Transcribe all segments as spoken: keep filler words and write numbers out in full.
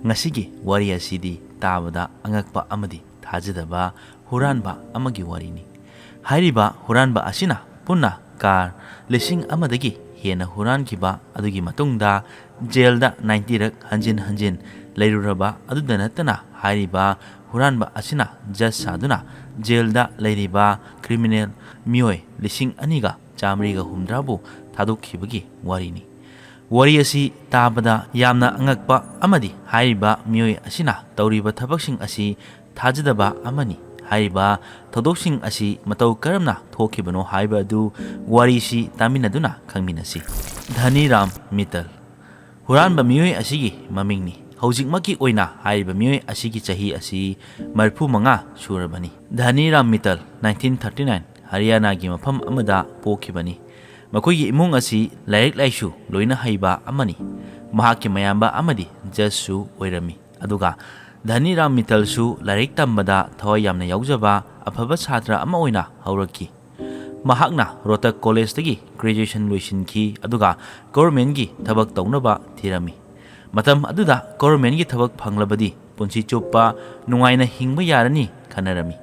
ꯉꯁꯤꯒꯤ ꯋꯥꯔꯤ ꯑꯁꯤꯗꯤ ꯇꯥꯕꯗ ꯑꯉꯛꯄ ꯑꯃꯗꯤ ꯊꯥꯖꯗꯕ ꯍꯨꯔꯥꯟꯕ ꯑꯃꯒꯤ ꯋꯥꯔꯤꯅꯤ꯫ ꯍꯥꯏꯔꯤꯕ ꯍꯨꯔꯥꯟꯕ ꯑꯁꯤꯅ ꯄꯨꯟꯅ ꯀꯥꯔ ꯂꯤꯁꯤꯡ ꯑꯃꯗꯒꯤ ꯍꯦꯟꯅ ꯍꯨꯔꯥꯟꯈꯤꯕ ꯑꯗꯨꯒꯤ ꯃꯇꯨꯡꯗ ꯖꯦꯜꯗ ꯅꯥꯏꯟꯇꯤꯔꯛ ꯍꯟꯖꯤꯟ ꯍꯟꯖꯤꯟ ꯂꯩꯔꯨꯔꯕ ꯑꯗꯨꯗ ꯅꯠꯇꯅ, ꯍꯥꯏꯔꯤꯕ ꯍꯨꯔꯥꯟꯕ ꯑꯁꯤꯅ ꯖꯖ ꯁꯥꯗꯨꯅ ꯖꯦꯜꯗ ꯂꯩꯔꯤꯕ ꯀ꯭ꯔꯤꯃꯤꯅꯦꯜ ꯃꯤꯑꯣꯏ ꯂꯤꯁꯤꯡ ꯑꯅꯤꯒ ꯆꯥꯃꯔꯤꯒ ꯍꯨꯝꯗ꯭ꯔꯥꯕꯨ ꯊꯥꯗꯣꯛꯈꯤꯕꯒꯤ ꯋꯥꯔꯤꯅꯤ꯫ ꯋꯥꯔꯤ ꯑꯁꯤ ꯇꯥꯕꯗ ꯌꯥꯝꯅ ꯑꯉꯛꯄ ꯑꯃꯗꯤ ꯍꯥꯏꯔꯤꯕ ꯃꯤꯑꯣꯏ ꯑꯁꯤꯅ ꯇꯧꯔꯤꯕ ꯊꯕꯛꯁꯤꯡ ꯑꯁꯤ ꯊꯥꯖꯗꯕ ꯑꯃꯅꯤ꯫ ꯍꯥꯏꯔꯤꯕ ꯊꯧꯗꯣꯛꯁꯤꯡ ꯑꯁꯤ ꯃꯇꯧ ꯀꯔꯝꯅ ꯊꯣꯛꯈꯤꯕꯅꯣ ꯍꯥꯏꯕ ꯑꯗꯨ ꯋꯥꯔꯤꯁꯤ ꯇꯥꯃꯤꯟꯅꯗꯨꯅ ꯈꯪꯃꯤꯟꯅꯁꯤ꯫ ꯙꯅꯤꯔꯥꯝ ꯃꯤꯇꯜ꯫ ꯍꯨꯔꯥꯟꯕ ꯃꯤꯑꯣꯏ ꯑꯁꯤꯒꯤ ꯃꯃꯤꯡꯅꯤ꯫ ꯍꯧꯖꯤꯛꯃꯛꯀꯤ ꯑꯣꯏꯅ ꯍꯥꯏꯔꯤꯕ ꯃꯤꯑꯣꯏ ꯑꯁꯤꯒꯤ ꯆꯍꯤ ꯑꯁꯤ ꯃꯔꯤꯐꯨ ꯃꯉꯥ ꯁꯨꯔꯕꯅꯤ꯫ ꯙꯅꯤꯔꯥꯝ ꯃꯤꯇꯜ nineteen thirty nine ꯍꯔꯤꯌꯥꯅꯥꯒꯤ ꯃꯐꯝ ꯑꯃꯗ ꯄꯣꯛꯈꯤꯕꯅꯤ꯫ ꯃꯈꯣꯏꯒꯤ ꯏꯃꯨꯡ ꯑꯁꯤ ꯂꯥꯏꯔꯤꯛ ꯂꯥꯏꯁꯨ ꯂꯣꯏꯅ ꯍꯩꯕ ꯑꯃꯅꯤ꯫ ꯃꯍꯥꯛꯀꯤ ꯃꯌꯥꯝꯕ ꯑꯃꯗꯤ ꯖꯖꯁꯨ ꯑꯣꯏꯔꯝꯃꯤ꯫ ꯑꯗꯨꯒ ꯙꯅꯤꯔꯥꯝ ꯃꯤꯇꯜꯁꯨ ꯂꯥꯏꯔꯤꯛ ꯇꯝꯕꯗ ꯊꯋꯥꯏ ꯌꯥꯝꯅ ꯌꯥꯎꯖꯕ ꯑꯐꯕ ꯁꯥꯇ꯭ꯔ ꯑꯃ ꯑꯣꯏꯅ ꯍꯧꯔꯛꯈꯤ꯫ ꯃꯍꯥꯛꯅ ꯔꯣꯍꯇꯛ ꯀꯣꯂꯦꯖꯇꯒꯤ ꯒ꯭ꯔꯦꯖꯨꯑꯦꯁꯟ ꯂꯣꯏꯁꯤꯟꯈꯤ, ꯑꯗꯨꯒ ꯒꯣꯚꯔꯟꯃꯦꯟꯠꯀꯤ ꯊꯕꯛ ꯇꯧꯅꯕ ꯊꯤꯔꯝꯃꯤ꯫ ꯃꯇꯝ ꯑꯗꯨꯗ ꯒꯣꯚꯔꯟꯃꯦꯟꯠꯀꯤ ꯊꯕꯛ ꯐꯪꯂꯕꯗꯤ ꯄꯨꯟꯁꯤ ꯆꯨꯞꯄ ꯅꯨꯡꯉꯥꯏꯅ ꯍꯤꯡꯕ ꯌꯥꯔꯅꯤ ꯈꯟꯅꯔꯝꯃꯤ꯫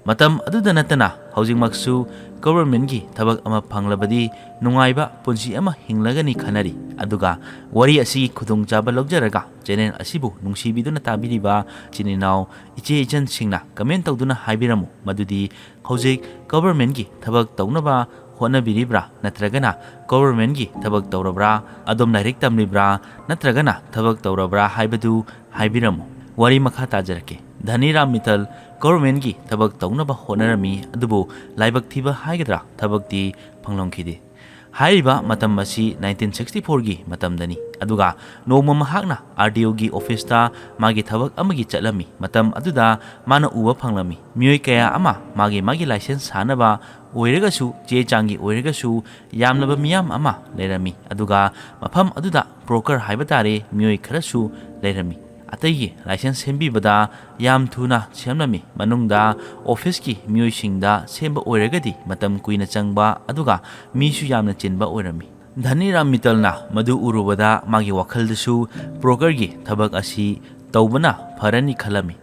ꯃꯇꯝ ꯑꯗꯨꯗ ꯅꯠꯇꯅ ꯍꯧꯖꯤꯛꯃꯛꯁꯨ ꯒꯣꯚꯔꯟꯃꯦꯟꯠꯀꯤ ꯊꯕꯛ ꯑꯃ ꯐꯪꯂꯕꯗꯤ ꯅꯨꯡꯉꯥꯏꯕ ꯄꯨꯟꯁꯤ ꯑꯃ ꯍꯤꯡꯂꯒꯅꯤ ꯈꯟꯅꯔꯤ꯫ ꯑꯗꯨꯒ ꯋꯥꯔꯤ ꯑꯁꯤꯒꯤ ꯈꯨꯗꯣꯡꯆꯥꯕ ꯂꯧꯖꯔꯒ ꯆꯦꯅꯦꯜ ꯑꯁꯤꯕꯨ ꯅꯨꯡꯁꯤꯕꯤꯗꯨꯅ ꯇꯥꯕꯤꯔꯤꯕ ꯏꯆꯤꯟ ꯏꯅꯥꯎ, ꯏꯆꯦ ꯏꯆꯟꯁꯤꯡꯅ ꯀꯃꯦꯟꯠ ꯇꯧꯗꯨꯅ ꯍꯥꯏꯕꯤꯔꯝꯃꯨ ꯃꯗꯨꯗꯤ ꯍꯧꯖꯤꯛ ꯒꯣꯚꯔꯟꯃꯦꯟꯠꯀꯤ ꯊꯕꯛ ꯇꯧꯅꯕ ꯍꯣꯠꯅꯕꯤꯔꯤꯕ꯭ꯔꯥ, ꯅꯠꯇ꯭ꯔꯒꯅ ꯒꯣꯚꯔꯟꯃꯦꯟꯠꯀꯤ ꯊꯕꯛ ꯇꯧꯔꯕ꯭ꯔꯥ, ꯑꯗꯣꯝ ꯂꯥꯏꯔꯤꯛ ꯇꯝꯂꯤꯕ꯭ꯔꯥ, ꯅꯠꯇ꯭ꯔꯒꯅ ꯊꯕꯛ ꯇꯧꯔꯕ꯭ꯔꯥ ꯍꯥꯏꯕꯗꯨ ꯍꯥꯏꯕꯤꯔꯝꯃꯨ꯫ ꯋꯥꯔꯤ ꯃꯈꯥ ꯇꯥꯖꯔꯛꯀꯦ꯫ ꯙꯅꯤꯔꯥꯝ ꯃꯤꯇꯜ ꯒꯣꯚꯔꯟꯃꯦꯟꯠꯀꯤ ꯊꯕꯛ ꯇꯧꯅꯕ ꯍꯣꯠꯅꯔꯝꯃꯤ, ꯑꯗꯨꯕꯨ ꯂꯥꯏꯕꯛ ꯊꯤꯕ ꯍꯥꯏꯒꯗ꯭ꯔꯥ, ꯊꯕꯛꯇꯤ ꯐꯪꯂꯝꯈꯤꯗꯦ꯫ ꯍꯥꯏꯔꯤꯕ ꯃꯇꯝ ꯑꯁꯤ nineteen sixty fourꯒꯤ ꯃꯇꯝꯗꯅꯤ꯫ ꯑꯗꯨꯒ ꯅꯣꯡꯃ ꯃꯍꯥꯛꯅ ꯑꯥꯔ ꯗꯤ ꯑꯣꯒꯤ ꯑꯣꯐꯤꯁꯇ ꯃꯥꯒꯤ ꯊꯕꯛ ꯑꯃꯒꯤ ꯆꯠꯂꯝꯃꯤ꯫ ꯃꯇꯝ ꯑꯗꯨꯗ ꯃꯥꯅ ꯎꯕ ꯐꯪꯂꯝꯃꯤ, ꯃꯤꯑꯣꯏ ꯀꯌꯥ ꯑꯃ ꯃꯥꯒꯤ ꯃꯥꯒꯤ ꯂꯥꯏꯁꯦꯟꯁ ꯁꯥꯅꯕ ꯑꯣꯏꯔꯒꯁꯨ, ꯆꯦ ꯆꯥꯡꯒꯤ ꯑꯣꯏꯔꯒꯁꯨ, ꯌꯥꯝꯂꯕ ꯃꯤꯌꯥꯝ ꯑꯃ ꯂꯩꯔꯝꯃꯤ꯫ ꯑꯗꯨꯒ ꯃꯐꯝ ꯑꯗꯨꯗ ꯕ꯭ꯔꯣꯀꯔ ꯍꯥꯏꯕ ꯇꯥꯔꯦ, ꯃꯤꯑꯣꯏ ꯈꯔꯁꯨ ꯂꯩꯔꯝꯃꯤ꯫ ꯑꯇꯩꯒꯤ ꯂꯥꯏꯁꯦꯟꯁ ꯁꯦꯝꯕꯤꯕꯗ ꯌꯥꯝ ꯊꯨꯅ ꯁꯦꯝꯂꯝꯃꯤ꯫ ꯃꯅꯨꯡꯗ ꯑꯣꯐꯤꯁꯀꯤ ꯃꯤꯑꯣꯏꯁꯤꯡꯗ ꯁꯦꯝꯕ ꯑꯣꯏꯔꯒꯗꯤ ꯃꯇꯝ ꯀꯨꯏꯅ ꯆꯪꯕ, ꯑꯗꯨꯒ ꯃꯤꯁꯨ ꯌꯥꯝꯅ ꯆꯤꯟꯕ ꯑꯣꯏꯔꯝꯃꯤ꯫ ꯙꯅꯤꯔꯥꯝ ꯃꯤꯇꯜꯅ ꯃꯗꯨ ꯎꯔꯨꯕꯗ ꯃꯥꯒꯤ ꯋꯥꯈꯜꯗꯁꯨ ꯕ꯭ꯔꯣꯀꯔꯒꯤ ꯊꯕꯛ ꯑꯁꯤ ꯇꯧꯕꯅ ꯐꯔꯅꯤ ꯈꯜꯂꯝꯃꯤ꯫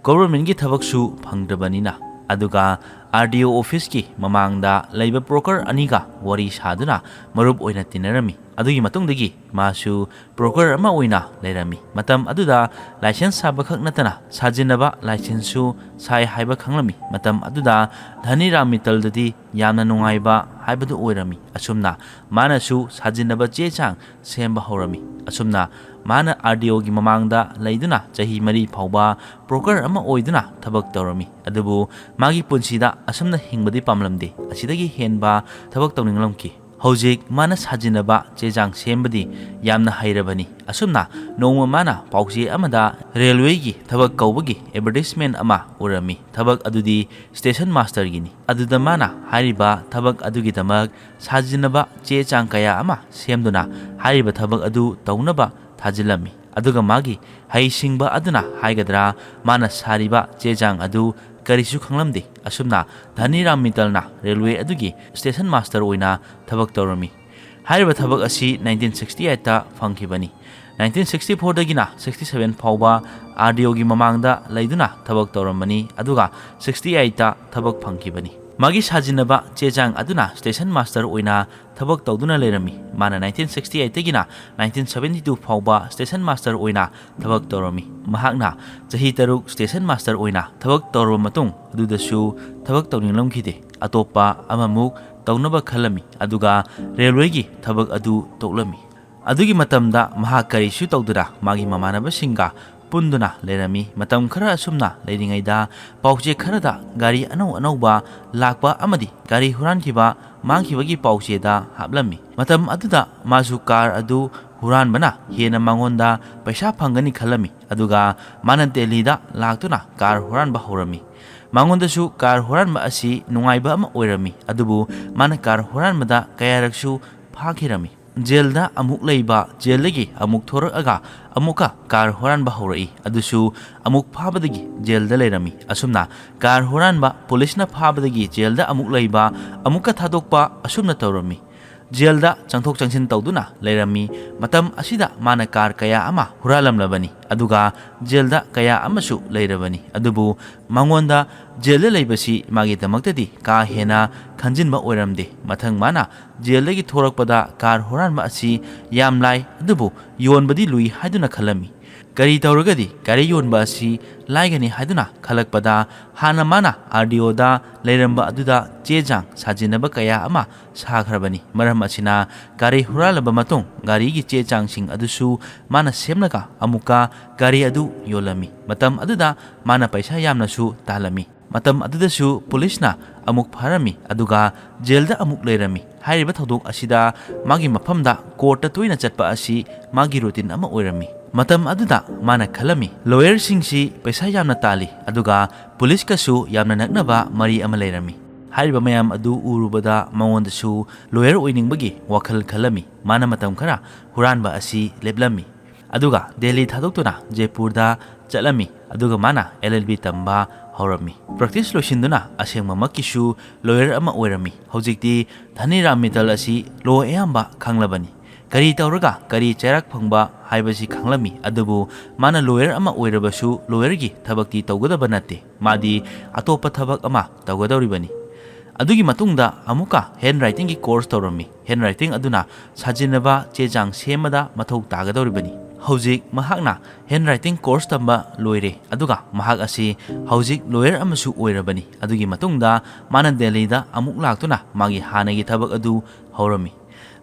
ꯒꯣꯚꯔꯟꯃꯦꯟꯠꯀꯤ ꯊꯕꯛꯁꯨ ꯐꯪꯗ꯭ꯔꯕꯅꯤꯅ꯫ ꯑꯗꯨꯒ RDO officeꯀꯤ ꯃꯃꯥꯡꯗ ꯂꯩꯕ ꯕ꯭ꯔꯣꯀꯔ ꯑꯅꯤꯒ ꯋꯥꯔꯤ ꯁꯥꯗꯨꯅ ꯃꯔꯨꯞ ꯑꯣꯏꯅ ꯇꯤꯟꯅꯔꯝꯃꯤ꯫ ꯑꯗꯨꯒꯤ ꯃꯇꯨꯡꯗꯒꯤ ꯃꯥꯁꯨ ꯕ꯭ꯔꯣꯀꯔ ꯑꯃ ꯑꯣꯏꯅ ꯂꯩꯔꯝꯃꯤ꯫ ꯃꯇꯝ ꯑꯗꯨꯗ ꯂꯥꯏꯁꯦꯟꯁ ꯁꯥꯕꯈꯛ ꯅꯠꯇꯅ ꯁꯥꯖꯤꯟꯅꯕ ꯂꯥꯏꯁꯦꯟꯁꯁꯨ ꯁꯥꯏ ꯍꯥꯏꯕ ꯈꯪꯂꯝꯃꯤ꯫ ꯃꯇꯝ ꯑꯗꯨꯗ ꯙꯅꯤꯔꯥꯝ ꯃꯤꯇꯜꯗꯗꯤ ꯌꯥꯝꯅ ꯅꯨꯡꯉꯥꯏꯕ ꯍꯥꯏꯕꯗꯨ ꯑꯣꯏꯔꯝꯃꯤ꯫ ꯑꯁꯨꯝꯅ ꯃꯥꯅꯁꯨ ꯁꯥꯖꯤꯟꯅꯕ ꯆꯦ ꯆꯥꯡ ꯁꯦꯝꯕ ꯍꯧꯔꯝꯃꯤ꯫ ꯑꯁꯨꯝꯅ ꯃꯥꯅ RDOꯒꯤ ꯃꯃꯥꯡꯗ ꯂꯩꯗꯨꯅ ꯆꯍꯤ ꯃꯔꯤ ꯐꯥꯎꯕ ꯕ꯭ꯔꯣꯀꯔ ꯑꯃ ꯑꯣꯏꯗꯨꯅ ꯊꯕꯛ ꯇꯧꯔꯝꯃꯤ꯫ ꯑꯗꯨꯕꯨ ꯃꯥꯒꯤ ꯄꯨꯟꯁꯤꯗ ꯑꯁꯨꯝꯅ ꯍꯤꯡꯕꯗꯤ ꯄꯥꯝꯂꯝꯗꯦ꯫ ꯑꯁꯤꯗꯒꯤ ꯍꯦꯟꯕ ꯊꯕꯛ ꯇꯧꯅꯤꯡꯂꯝꯈꯤ꯫ ꯍꯧꯖꯤꯛ ꯃꯥꯅ ꯁꯥꯖꯤꯟꯅꯕ ꯆꯦ ꯆꯥꯡ ꯁꯦꯝꯕꯗꯤ ꯌꯥꯝꯅ ꯍꯩꯔꯕꯅꯤ꯫ ꯑꯁꯨꯝꯅ ꯅꯣꯡꯃ ꯃꯥꯅ ꯄꯥꯎꯆꯦ ꯑꯃꯗ ꯔꯦꯜꯋꯦꯒꯤ ꯊꯕꯛ ꯀꯧꯕꯒꯤ ꯑꯦꯗꯚꯔꯇꯤꯁꯃꯦꯟꯠ ꯑꯃ ꯎꯔꯝꯃꯤ꯫ ꯊꯕꯛ ꯑꯗꯨꯗꯤ ꯁ꯭ꯇꯦꯁꯟ ꯃꯥꯁꯇꯔꯒꯤꯅꯤ꯫ ꯑꯗꯨꯗ ꯃꯥꯅ ꯍꯥꯏꯔꯤꯕ ꯊꯕꯛ ꯑꯗꯨꯒꯤꯗꯃꯛ ꯁꯥꯖꯤꯟꯅꯕ ꯆꯦ ꯆꯥꯡ ꯀꯌꯥ ꯑꯃ ꯁꯦꯝꯗꯨꯅ ꯍꯥꯏꯔꯤꯕ ꯊꯕꯛ ꯑꯗꯨ ꯇꯧꯅꯕ ꯊꯥꯖꯤꯜꯂꯝꯃꯤ꯫ ꯑꯗꯨꯒ ꯃꯥꯒꯤ ꯍꯩꯁꯤꯡꯕ ꯑꯗꯨꯅ ꯍꯥꯏꯒꯗ꯭ꯔꯥ, ꯃꯥꯅ ꯁꯥꯔꯤꯕ ꯆꯦ ꯆꯥꯡ ꯑꯗꯨ ꯀꯔꯤꯁꯨ ꯈꯪꯂꯝꯗꯦ꯫ ꯑꯁꯨꯝꯅ ꯙꯅꯤꯔꯥꯝ ꯃꯤꯇꯜꯅ ꯔꯦꯜꯋꯦ ꯑꯗꯨꯒꯤ ꯁ꯭ꯇꯦꯁꯟ ꯃꯥꯁꯇꯔ ꯑꯣꯏꯅ ꯊꯕꯛ ꯇꯧꯔꯝꯃꯤ꯫ ꯍꯥꯏꯔꯤꯕ ꯊꯕꯛ ꯑꯁꯤ nineteen sixty eightꯇ ꯐꯪꯈꯤꯕꯅꯤ꯫ Nineteen sixty fourꯗꯒꯤꯅ sixty seven ꯐꯥꯎꯕ RDOꯒꯤ ꯃꯃꯥꯡꯗ ꯂꯩꯗꯨꯅ ꯊꯕꯛ ꯇꯧꯔꯝꯕꯅꯤ, ꯑꯗꯨꯒ sixty eightꯇ ꯊꯕꯛ ꯐꯪꯈꯤꯕꯅꯤ꯫ ꯃꯥꯒꯤ ꯁꯥꯖꯤꯟꯅꯕ ꯆꯦ ꯆꯥꯡ ꯑꯗꯨꯅ ꯁ꯭ꯇꯦꯁꯟ ꯃꯥꯁꯇꯔ ꯑꯣꯏꯅ ꯊꯕꯛ ꯇꯧꯗꯨꯅ ꯂꯩꯔꯝꯃꯤ꯫ ꯃꯥꯅ nineteen sixty eightꯇꯒꯤꯅ nineteen seventy two ꯐꯥꯎꯕ ꯁ꯭ꯇꯦꯁꯟ ꯃꯥꯁꯇꯔ ꯑꯣꯏꯅ ꯊꯕꯛ ꯇꯧꯔꯝꯃꯤ꯫ ꯃꯍꯥꯛꯅ ꯆꯍꯤ ꯇꯔꯨꯛ ꯁ꯭ꯇꯦꯁꯟ ꯃꯥꯁꯇꯔ ꯑꯣꯏꯅ ꯊꯕꯛ ꯇꯧꯔꯕ ꯃꯇꯨꯡ ꯑꯗꯨꯗꯁꯨ ꯊꯕꯛ ꯇꯧꯅꯤꯡꯂꯝꯈꯤꯗꯦ꯫ ꯑꯇꯣꯞꯄ ꯑꯃꯃꯨꯛ ꯇꯧꯅꯕ ꯈꯜꯂꯝꯃꯤ, ꯑꯗꯨꯒ ꯔꯦꯜꯋꯦꯒꯤ ꯊꯕꯛ ꯑꯗꯨ ꯇꯣꯛꯂꯝꯃꯤ꯫ ꯑꯗꯨꯒꯤ ꯃꯇꯝꯗ ꯃꯍꯥꯛ ꯀꯔꯤꯁꯨ ꯇꯧꯗꯅ ꯃꯥꯒꯤ ꯃꯃꯥꯟꯅꯕꯁꯤꯡꯒ ꯄꯨꯟꯗꯨꯅ ꯂꯩꯔꯝꯃꯤ꯫ ꯃꯇꯝ ꯈꯔ ꯑꯁꯨꯝꯅ ꯂꯩꯔꯤꯉꯩꯗ ꯄꯥꯎꯆꯦ ꯈꯔꯗ ꯒꯥꯔꯤ ꯑꯅꯧ ꯑꯅꯧꯕ ꯂꯥꯛꯄ ꯑꯃꯗꯤ ꯒꯥꯔꯤ ꯍꯨꯔꯥꯟꯈꯤꯕ, ꯃꯥꯡꯈꯤꯕꯒꯤ ꯄꯥꯎꯆꯦꯗ ꯍꯥꯞꯂꯝꯃꯤ꯫ ꯃꯇꯝ ꯑꯗꯨꯗ ꯃꯥꯁꯨ ꯀꯥꯔ ꯑꯗꯨ ꯍꯨꯔꯥꯟꯕꯅ ꯍꯦꯟꯅ ꯃꯉꯣꯟꯗ ꯄꯩꯁꯥ ꯐꯪꯒꯅꯤ ꯈꯜꯂꯝꯃꯤ꯫ ꯑꯗꯨꯒ ꯃꯥꯅ ꯗꯦꯜꯂꯤꯗ ꯂꯥꯛꯇꯨꯅ ꯀꯥꯔ ꯍꯨꯔꯥꯟꯕ ꯍꯧꯔꯝꯃꯤ꯫ ꯃꯉꯣꯟꯗꯁꯨ ꯀꯥꯔ ꯍꯨꯔꯥꯟꯕ ꯑꯁꯤ ꯅꯨꯡꯉꯥꯏꯕ ꯑꯃ ꯑꯣꯏꯔꯝꯃꯤ, ꯑꯗꯨꯕꯨ ꯃꯥꯅ ꯀꯥꯔ ꯍꯨꯔꯥꯟꯕꯗ ꯀꯌꯥꯔꯛꯁꯨ ꯐꯥꯈꯤꯔꯝꯃꯤ꯫ ꯖꯦꯜꯗ ꯑꯃꯨꯛ ꯂꯩꯕ, ꯖꯦꯜꯗꯒꯤ ꯑꯃꯨꯛ ꯊꯣꯔꯛꯑꯒ ꯑꯃꯨꯛꯀ ꯀꯥꯔ ꯍꯨꯔꯥꯟꯕ ꯍꯧꯔꯛꯏ, ꯑꯗꯨꯁꯨ ꯑꯃꯨꯛ ꯐꯥꯕꯗꯒꯤ ꯖꯦꯜꯗ ꯂꯩꯔꯝꯃꯤ꯫ ꯑꯁꯨꯝꯅ ꯀꯥꯔ ꯍꯨꯔꯥꯟꯕ, ꯄꯨꯂꯤꯁꯅ ꯐꯥꯕꯗꯒꯤ ꯖꯦꯜꯗ ꯑꯃꯨꯛ ꯂꯩꯕ, ꯑꯃꯨꯛꯀ ꯊꯥꯗꯣꯛꯄ, ꯑꯁꯨꯝꯅ ꯇꯧꯔꯝꯃꯤ꯫ ꯖꯦꯜꯗ ꯆꯪꯊꯣꯛ ꯆꯪꯁꯤꯟ ꯇꯧꯗꯨꯅ ꯂꯩꯔꯝꯃꯤ꯫ ꯃꯇꯝ ꯑꯁꯤꯗ ꯃꯥꯅ ꯀꯥꯔ ꯀꯌꯥ ꯑꯃ ꯍꯨꯔꯥꯜꯂꯝꯂꯕꯅꯤ, ꯑꯗꯨꯒ ꯖꯦꯜꯗ ꯀꯌꯥ ꯑꯃꯁꯨ ꯂꯩꯔꯕꯅꯤ꯫ ꯑꯗꯨꯕꯨ ꯃꯉꯣꯟꯗ ꯖꯦꯜꯗ ꯂꯩꯕꯁꯤ ꯃꯥꯒꯤꯗꯃꯛꯇꯗꯤ ꯀꯥ ꯍꯦꯟꯅ ꯈꯟꯖꯤꯟꯕ ꯑꯣꯏꯔꯝꯗꯦ꯫ ꯃꯊꯪ ꯃꯥꯅ ꯖꯦꯜꯗꯒꯤ ꯊꯣꯔꯛꯄꯗ ꯀꯥꯔ ꯍꯨꯔꯥꯟꯕ ꯑꯁꯤ ꯌꯥꯝ ꯂꯥꯏ, ꯑꯗꯨꯕꯨ ꯌꯣꯟꯕꯗꯤ ꯂꯨꯏ ꯍꯥꯏꯗꯨꯅ ꯈꯜꯂꯝꯃꯤ꯫ ꯀꯔꯤ ꯇꯧꯔꯒꯗꯤ ꯒꯥꯔꯤ ꯌꯣꯟꯕ ꯑꯁꯤ ꯂꯥꯏꯒꯅꯤ ꯍꯥꯏꯗꯨꯅ ꯈꯜꯂꯛꯄꯗ, ꯍꯥꯟꯅ ꯃꯥꯅ ꯑꯥꯔ ꯗꯤ ꯑꯣꯗ ꯂꯩꯔꯝꯕ ꯑꯗꯨꯗ ꯆꯦ ꯆꯥꯡ ꯁꯥꯖꯤꯟꯅꯕ ꯀꯌꯥ ꯑꯃ ꯁꯥꯈ꯭ꯔꯕꯅꯤ꯫ ꯃꯔꯝ ꯑꯁꯤꯅ, ꯒꯥꯔꯤ ꯍꯨꯔꯥꯜꯂꯕ ꯃꯇꯨꯡ ꯒꯥꯔꯤꯒꯤ ꯆꯦ ꯆꯥꯡꯁꯤꯡ ꯑꯗꯨꯁꯨ ꯃꯥꯅ ꯁꯦꯝꯂꯒ ꯑꯃꯨꯛꯀ ꯒꯥꯔꯤ ꯑꯗꯨ ꯌꯣꯜꯂꯝꯃꯤ꯫ ꯃꯇꯝ ꯑꯗꯨꯗ ꯃꯥꯅ ꯄꯩꯁꯥ ꯌꯥꯝꯅꯁꯨ ꯇꯥꯜꯂꯝꯃꯤ꯫ ꯃꯇꯝ ꯑꯗꯨꯗꯁꯨ ꯄꯨꯂꯤꯁꯅ ꯑꯃꯨꯛ ꯐꯥꯔꯝꯃꯤ, ꯑꯗꯨꯒ ꯖꯦꯜꯗ ꯑꯃꯨꯛ ꯂꯩꯔꯝꯃꯤ꯫ ꯍꯥꯏꯔꯤꯕ ꯊꯧꯗꯣꯛ ꯑꯁꯤꯗ ꯃꯥꯒꯤ ꯃꯐꯝꯗ ꯀꯣꯔꯠꯇ ꯇꯣꯏꯅ ꯆꯠꯄ ꯑꯁꯤ ꯃꯥꯒꯤ ꯔꯨꯇꯤꯟ ꯑꯃ ꯑꯣꯏꯔꯝꯃꯤ꯫ ꯃꯇꯝ ꯑꯗꯨꯗ ꯃꯥꯅ ꯈꯜꯂꯝꯃꯤ, ꯂꯣꯌꯔꯁꯤꯡꯁꯤ ꯄꯩꯁꯥ ꯌꯥꯝꯅ ꯇꯥꯜꯂꯤ, ꯑꯗꯨꯒ ꯄꯨꯂꯤꯁꯀꯁꯨ ꯌꯥꯝꯅ ꯅꯛꯅꯕ ꯃꯔꯤ ꯑꯃ ꯂꯩꯔꯝꯃꯤ꯫ ꯍꯥꯏꯔꯤꯕ ꯃꯌꯥꯝ ꯑꯗꯨ ꯎꯔꯨꯕꯗ ꯃꯉꯣꯟꯗꯁꯨ ꯂꯣꯌꯔ ꯑꯣꯏꯅꯤꯡꯕꯒꯤ ꯋꯥꯈꯜ ꯈꯜꯂꯝꯃꯤ꯫ ꯃꯥꯅ ꯃꯇꯝ ꯈꯔ ꯍꯨꯔꯥꯟꯕ ꯑꯁꯤ ꯂꯦꯞꯂꯝꯃꯤ, ꯑꯗꯨꯒ ꯗꯦꯜꯂꯤ ꯊꯥꯗꯣꯛꯇꯨꯅ ꯖꯦꯄꯨꯔꯗ ꯆꯠꯂꯝꯃꯤ, ꯑꯗꯨꯒ ꯃꯥꯅ ꯑꯦꯜ ꯑꯦꯜ ꯕꯤ ꯇꯝꯕ ꯍꯧꯔꯝꯃꯤ꯫ ꯄ꯭ꯔꯦꯛꯇꯤꯁ ꯂꯣꯏꯁꯤꯟꯗꯨꯅ ꯑꯁꯦꯡꯕꯃꯛꯀꯤꯁꯨ ꯂꯣꯌꯔ ꯑꯃ ꯑꯣꯏꯔꯝꯃꯤ꯫ ꯍꯧꯖꯤꯛꯇꯤ ꯙꯅꯤꯔꯥꯝ ꯃꯤꯇꯜ ꯑꯁꯤ ꯂꯣ ꯑꯌꯥꯝꯕ ꯈꯪꯂꯕꯅꯤ꯫ ꯀꯔꯤ ꯇꯧꯔꯒ ꯀꯔꯤ ꯆꯩꯔꯥꯛ ꯐꯪꯕ ꯍꯥꯏꯕꯁꯤ ꯈꯪꯂꯝꯃꯤ, ꯑꯗꯨꯕꯨ ꯃꯥꯅ ꯂꯣꯌꯔ ꯑꯃ ꯑꯣꯏꯔꯕꯁꯨ ꯂꯣꯌꯔꯒꯤ ꯊꯕꯛꯇꯤ ꯇꯧꯒꯗꯕ ꯅꯠꯇꯦ꯫ ꯃꯥꯗꯤ ꯑꯇꯣꯞꯄ ꯊꯕꯛ ꯑꯃ ꯇꯧꯒꯗꯧꯔꯤꯕꯅꯤ꯫ ꯑꯗꯨꯒꯤ ꯃꯇꯨꯡꯗ ꯑꯃꯨꯛꯀ ꯍꯦꯟ ꯔꯥꯏꯇꯤꯡꯒꯤ ꯀꯣꯔꯁ ꯇꯧꯔꯝꯃꯤ꯫ ꯍꯦꯟ ꯔꯥꯏꯇꯤꯡ ꯑꯗꯨꯅ ꯁꯥꯖꯤꯟꯅꯕ ꯆꯦ ꯆꯥꯡ ꯁꯦꯝꯕꯗ ꯃꯊꯧ ꯇꯥꯒꯗꯧꯔꯤꯕꯅꯤ꯫ ꯍꯧꯖꯤꯛ ꯃꯍꯥꯛꯅ ꯍꯦꯟ ꯔꯥꯏꯇꯤꯡ ꯀꯣꯔꯁ ꯇꯝꯕ ꯂꯣꯏꯔꯦ, ꯑꯗꯨꯒ ꯃꯍꯥꯛ ꯑꯁꯤ ꯍꯧꯖꯤꯛ ꯂꯣꯌꯔ ꯑꯃꯁꯨ ꯑꯣꯏꯔꯕꯅꯤ꯫ ꯑꯗꯨꯒꯤ ꯃꯇꯨꯡꯗ ꯃꯥꯅ ꯗꯦꯜꯂꯤꯗ ꯑꯃꯨꯛ ꯂꯥꯛꯇꯨꯅ ꯃꯥꯒꯤ ꯍꯥꯟꯅꯒꯤ ꯊꯕꯛ ꯑꯗꯨ ꯍꯧꯔꯝꯃꯤ꯫